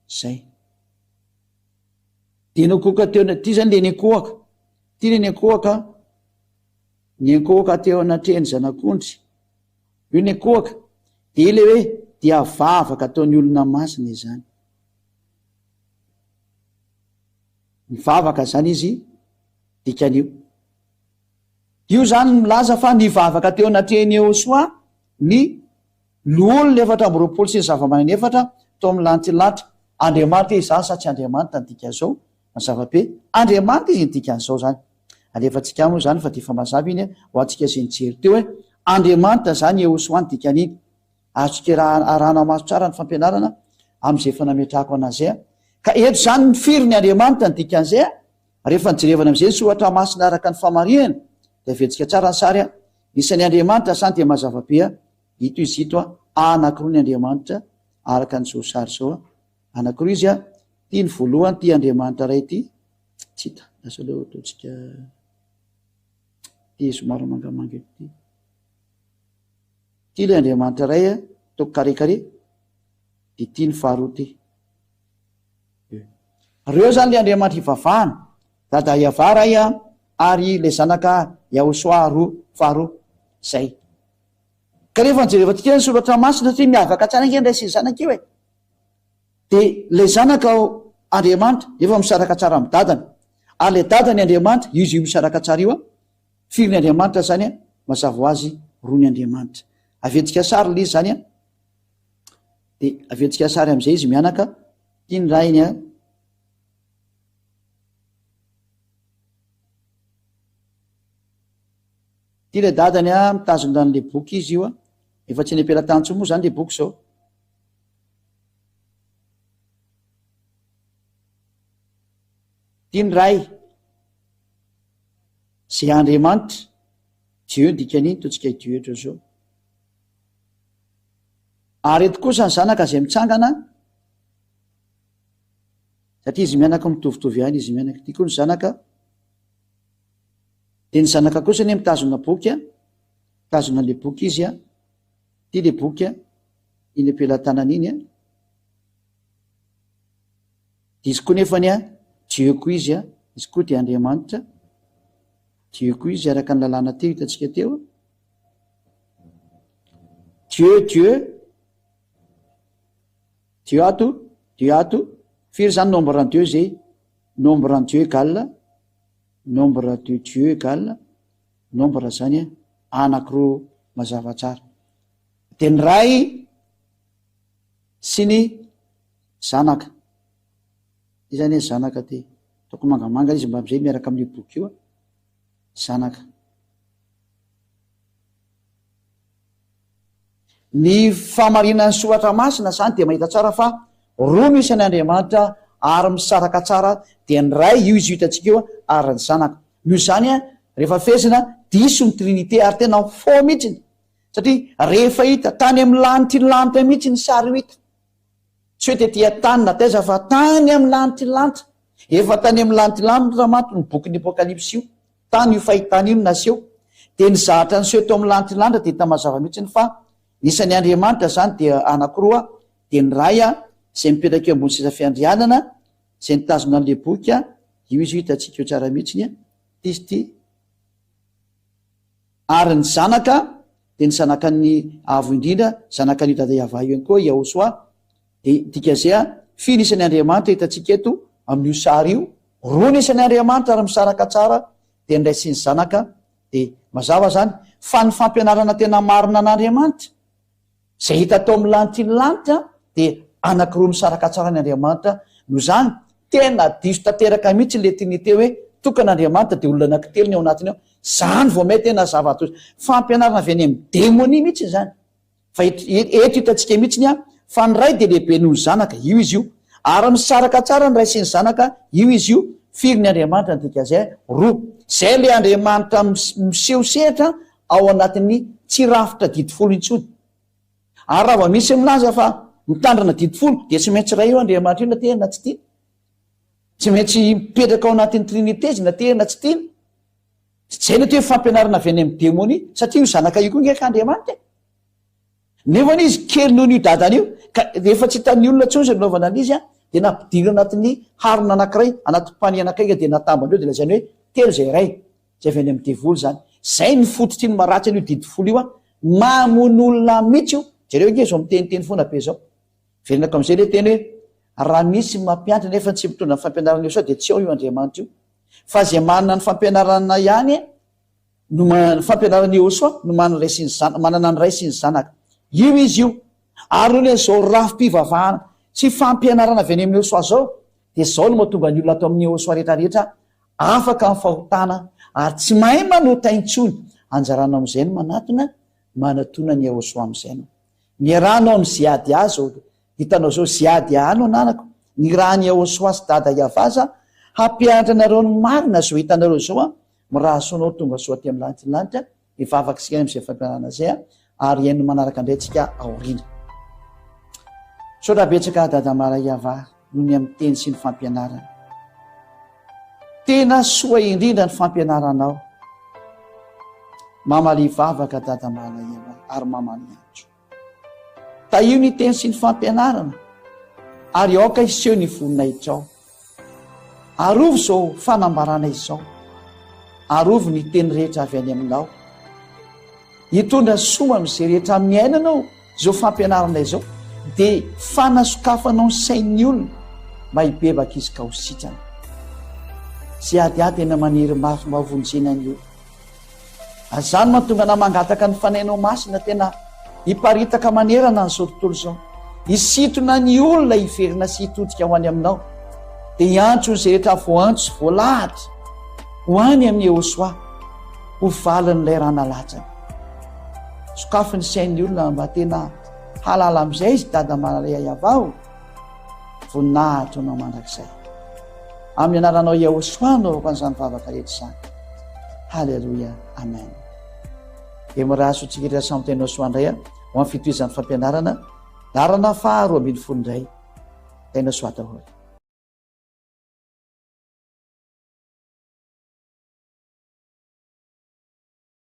Zay. Dia nokoka teo, ty zany le niankohoka. Ty le niankohoka, niankohoka teo anatrehan'ny zanak'ondry. Io niankohoka. Dia ilay hoe dia vavaka ataon'ny olona masina izany. Mivavaka zany izy dikan'io. Io zany milaza fa nivavaka teo anatrehan'i Yehosoa ny loholona 24 sy ny zava-maneno efatra tao amin'ny lantilanitra. Andriamanitra izy sa tsy Andriamanitra ny dikan'izao? Mazava be. Andriamanitra izy ny dikan'izao zany. Alefantsika moa zany fa dia efa mazava iny ho antsika izay nijery teo hoe Andriamanitra zany Yehosoa ny dikan'iny. Azontsika arahana maso tsara ny fampianarana amin'izay efa nametrahako an'azy. Ka eto zany ny firy ny Andriamanitra ny dikan'izay Rehefa nijerevana amin'izay ny soratra masina araka ny famarihana dia averintsika tsara ny sary a! Isan'ny Andriamanitra sany dia mazava be a! Ito izy ito a! Anankiroa ny Andriamanitra araka an'izao sary izao a! Anankiroa izy a! Ity ny voalohany, ity Andriamanitra iray ity, tsy hita, lasa aleo ataontsika ity somary mangamanga eto ity. Ity ilay Andriamanitra iray a, ataoko carré carré, dia ity ny faharoa ity. Reo zany le Andriamanitra ivavahana, Dada Yavah Ray a, ary le zanaka Yahosoa roa faharoa. Zay. Ka rehefa nijerevantsika ny soratra masina satria miavaka tsara ange ny ray sy ny zanaka io e. De le zanaka ao Andriamanitra nefa misaraka tsara amin'ny dadany. Ary le dadany Andriamanitra, io izy io misaraka tsara io a. Firy ny Andriamanitra zany a? Mazava ho azy roa ny Andriamanitra. Aventsika sary le izy zany a, de aventsika sary am'izay izy mianaka, ty ny rainy a, ty le dadany a, mitazona an'le boky izy io a, efa tsy eny am-pelatany intsony moa zany le boky zao. Ty ny ray. Zay Andriamanitra, Dieu ny dikan'iny, ataontsika Dieu eto zao. Ary eto kosa ny zanaka izay mitsangana, satria izy mianaka mitovitovy ihany izy mianaka. Ty koa ny zanaka, dia ny zanaka kosa anie mitazona boky, mitazona le boky izy a, ty le boky a, iny am-pelatanana iny a. Izy koa nefany a, Dieu koa izy a, izy koa dia Andriamanitra, Dieu koa izy araka ny lalàna teo hitantsika teo. Dieu, Dieu, Dieu ato, Dieu ato, firy zany nombre en Dieu zay? Nombre en Dieu égale, nombre de Dieu égale, nombre zany a, anankiroa mazava tsara. Dia ny Ray sy ny Zanaka. Iza anie zanaka ty? Ataoko mangamanga izy mba amizay miaraka amin'io boky io a. Zanaka. Ny fahamarinan'ny soratra masina zany dia mahita tsara fa roa no isan'ny Andriamanitra ary misaraka tsara dia ny Ray io izy io hitantsika io ary ny Zanaka. Noho izany a, rehefa fehezina, diso ny Trinite ary tena faux mihitsiny satria rehefa hita tany amin'ny lanitry ny lanitra mihitsy ny sary io hita. Tsy hoe tety an-tany na taiza fa tany amin'ny lanitry ny lanitra. Efa tany amin'ny lanitry ny lanitra manko ny bokin'ny Apokalypsy io. Tany io fahitana io no naseho. Dia ny zahatra niseho teo amin'ny lanitry ny lanitra dia hita mazava mihitsy fa ny isan'ny Andriamanitra izany dia anankiroa, dia ny Ray izay mipetraka eo ambony seza fiandrianana, izay nitazona an'ilay boky, io izy io hitantsika eo tsara mihitsy, ity izy ity. Ary ny Zanaka, dia ny Zanakan'ny Avo Indrindra, Zanakan'io Dada Yavah io ihany koa, Yahoshuah, dia dika izay, firy ny isan'ny Andriamanitra hitantsika eto amin'io sary io? Roa ny isan'ny Andriamanitra ary misaraka tsara, dia ny Ray sy ny Zanaka, dia mazava izany fa ny fampianarana tena marina an'Andriamanitra, Izay hita tao amin'ny lanitry ny lanitra dia anankiroa misaraka tsara ny Andriamanitra, noho izany tena diso tanteraka mihitsy ilay Trinite hoe tokana Andriamanitra dia olona anankitelo ny ao anatiny ao, izany vao may tena zava-doza, fampianarana avy any amin'ny demonia mihitsy izany, fa eto eto hitantsika mihitsy ny fa ny Ray dia lehibe noho ny Zanaka, io izy io, ary misaraka tsara ny Ray sy ny Zanaka, io izy io, firy ny Andriamanitra ny dikazay? Roa, izay ilay Andriamanitra miseho sehatra ao anatin'ny tsy rafitra didy folo intsony. Ary raha vao misy milaza fa mitandrina didy folo dia tsy maintsy iray io Andriamanitra io na tiana na tsy tiana. Tsy maintsy mipetraka ao anatin'ny trinite izy na tiana na tsy tiana. Izay no atao hoe fampianarana avy any amin'ny demonia satria io zanaka io koa nge ka Andriamanitra e. Nefa anie izy kely noho io dadany io ka rehefa tsy hitan'ny olona intsony izay nanaovana an'izy dia nampidirina anatin'ny harona anankiray, anaty panier anankiray dia natambany eo dia lazainy hoe telo izay iray. Zay avy any amin'ny devoly zany. Zay ny fototry ny maharatsy an'io didy folo io an! Mamono olona mitsy io! Jereo ange zao miteniteny foana be zao. Verenako amizay le teny hoe raha misy mampianatra nefa tsy mitondra ny fampianarana io sao dia tsy ao io Andriamanitra io. Fa zay manana ny fampianarana ihany no ny fampianaran'i Yehosua no manana ray sy ny zana manana ny ray sy ny zanaka. Io izy io. Ary noho ny an'izao rafi-pivavahana sy fampianarana avy any amin'i Yehosua zao dia zao no mahatonga ny olona ato amin'i Yehosua rehetra rehetra Afaka amin'ny fahotana ary tsy mahay manota intsony. Anjaranao amin'izay ny manatona, manatona an'i Yahoshuah amin'izay anao. Miaraha anao amin'i Ziadia zao, hitanao zao, Ziadia no anarako, nirahan'i Yahoshuah sy Dada Yavaza hampianatra anareo ny marina zao hitanareo zao an, mirary soa anao tonga soa aty amin'ny lanitry ny lanitra, Hivavaka isika amin'izay fampianarana izay ary hihaino manaraka indray tsika aoriana. Misaotra betsaka Dada Mara Yava noho ny amin'ny teny sy ny fampianarana. Tena soa indrindra ny fampianaranao. Mamalia vavaka Dada Mara Yava ary mamalia antso. Tahio ny teny sy ny fampianarana ary aoka hiseho ny voninahitrao. Arovy izao fanambarana izao. Arovy ny teny rehetra avy any aminao. Hitondra soa amin'izay rehetra miaina anao izao fampianarana izao dia fanasokafanao ny sain'ny olona mba hibebaka izy ka ho sitrana. Izay adiady tena maniry mafy mba ho vonjena ny olona. Ary izany no mahatonga anah mangataka ny Fanahinao Masina tena hiparitaka manerana an'izao tontolo izao, hisintona ny olona hiverina sy hitodika ho any Aminao, dia hiantso izay rehetra voantso sy voalahatra ho any amin'i Yehosua ho valin'ilay rà nalatsany. Sokafy ny sain'ny olona mba tena hahalala amin'izay izy Dada malala Yayavah o! Voninahitra ho anao mandrakizay. Amin'ny anaranao Yahoshua no anaovako an'izany vavaka rehetra izany. Haleloia. Amen. Dia mirary soa antsika rehetra samy tena soa indray ho amin'ny fitohizan'ny fampianarana laharana faha 12 indray. Tena soa daholo.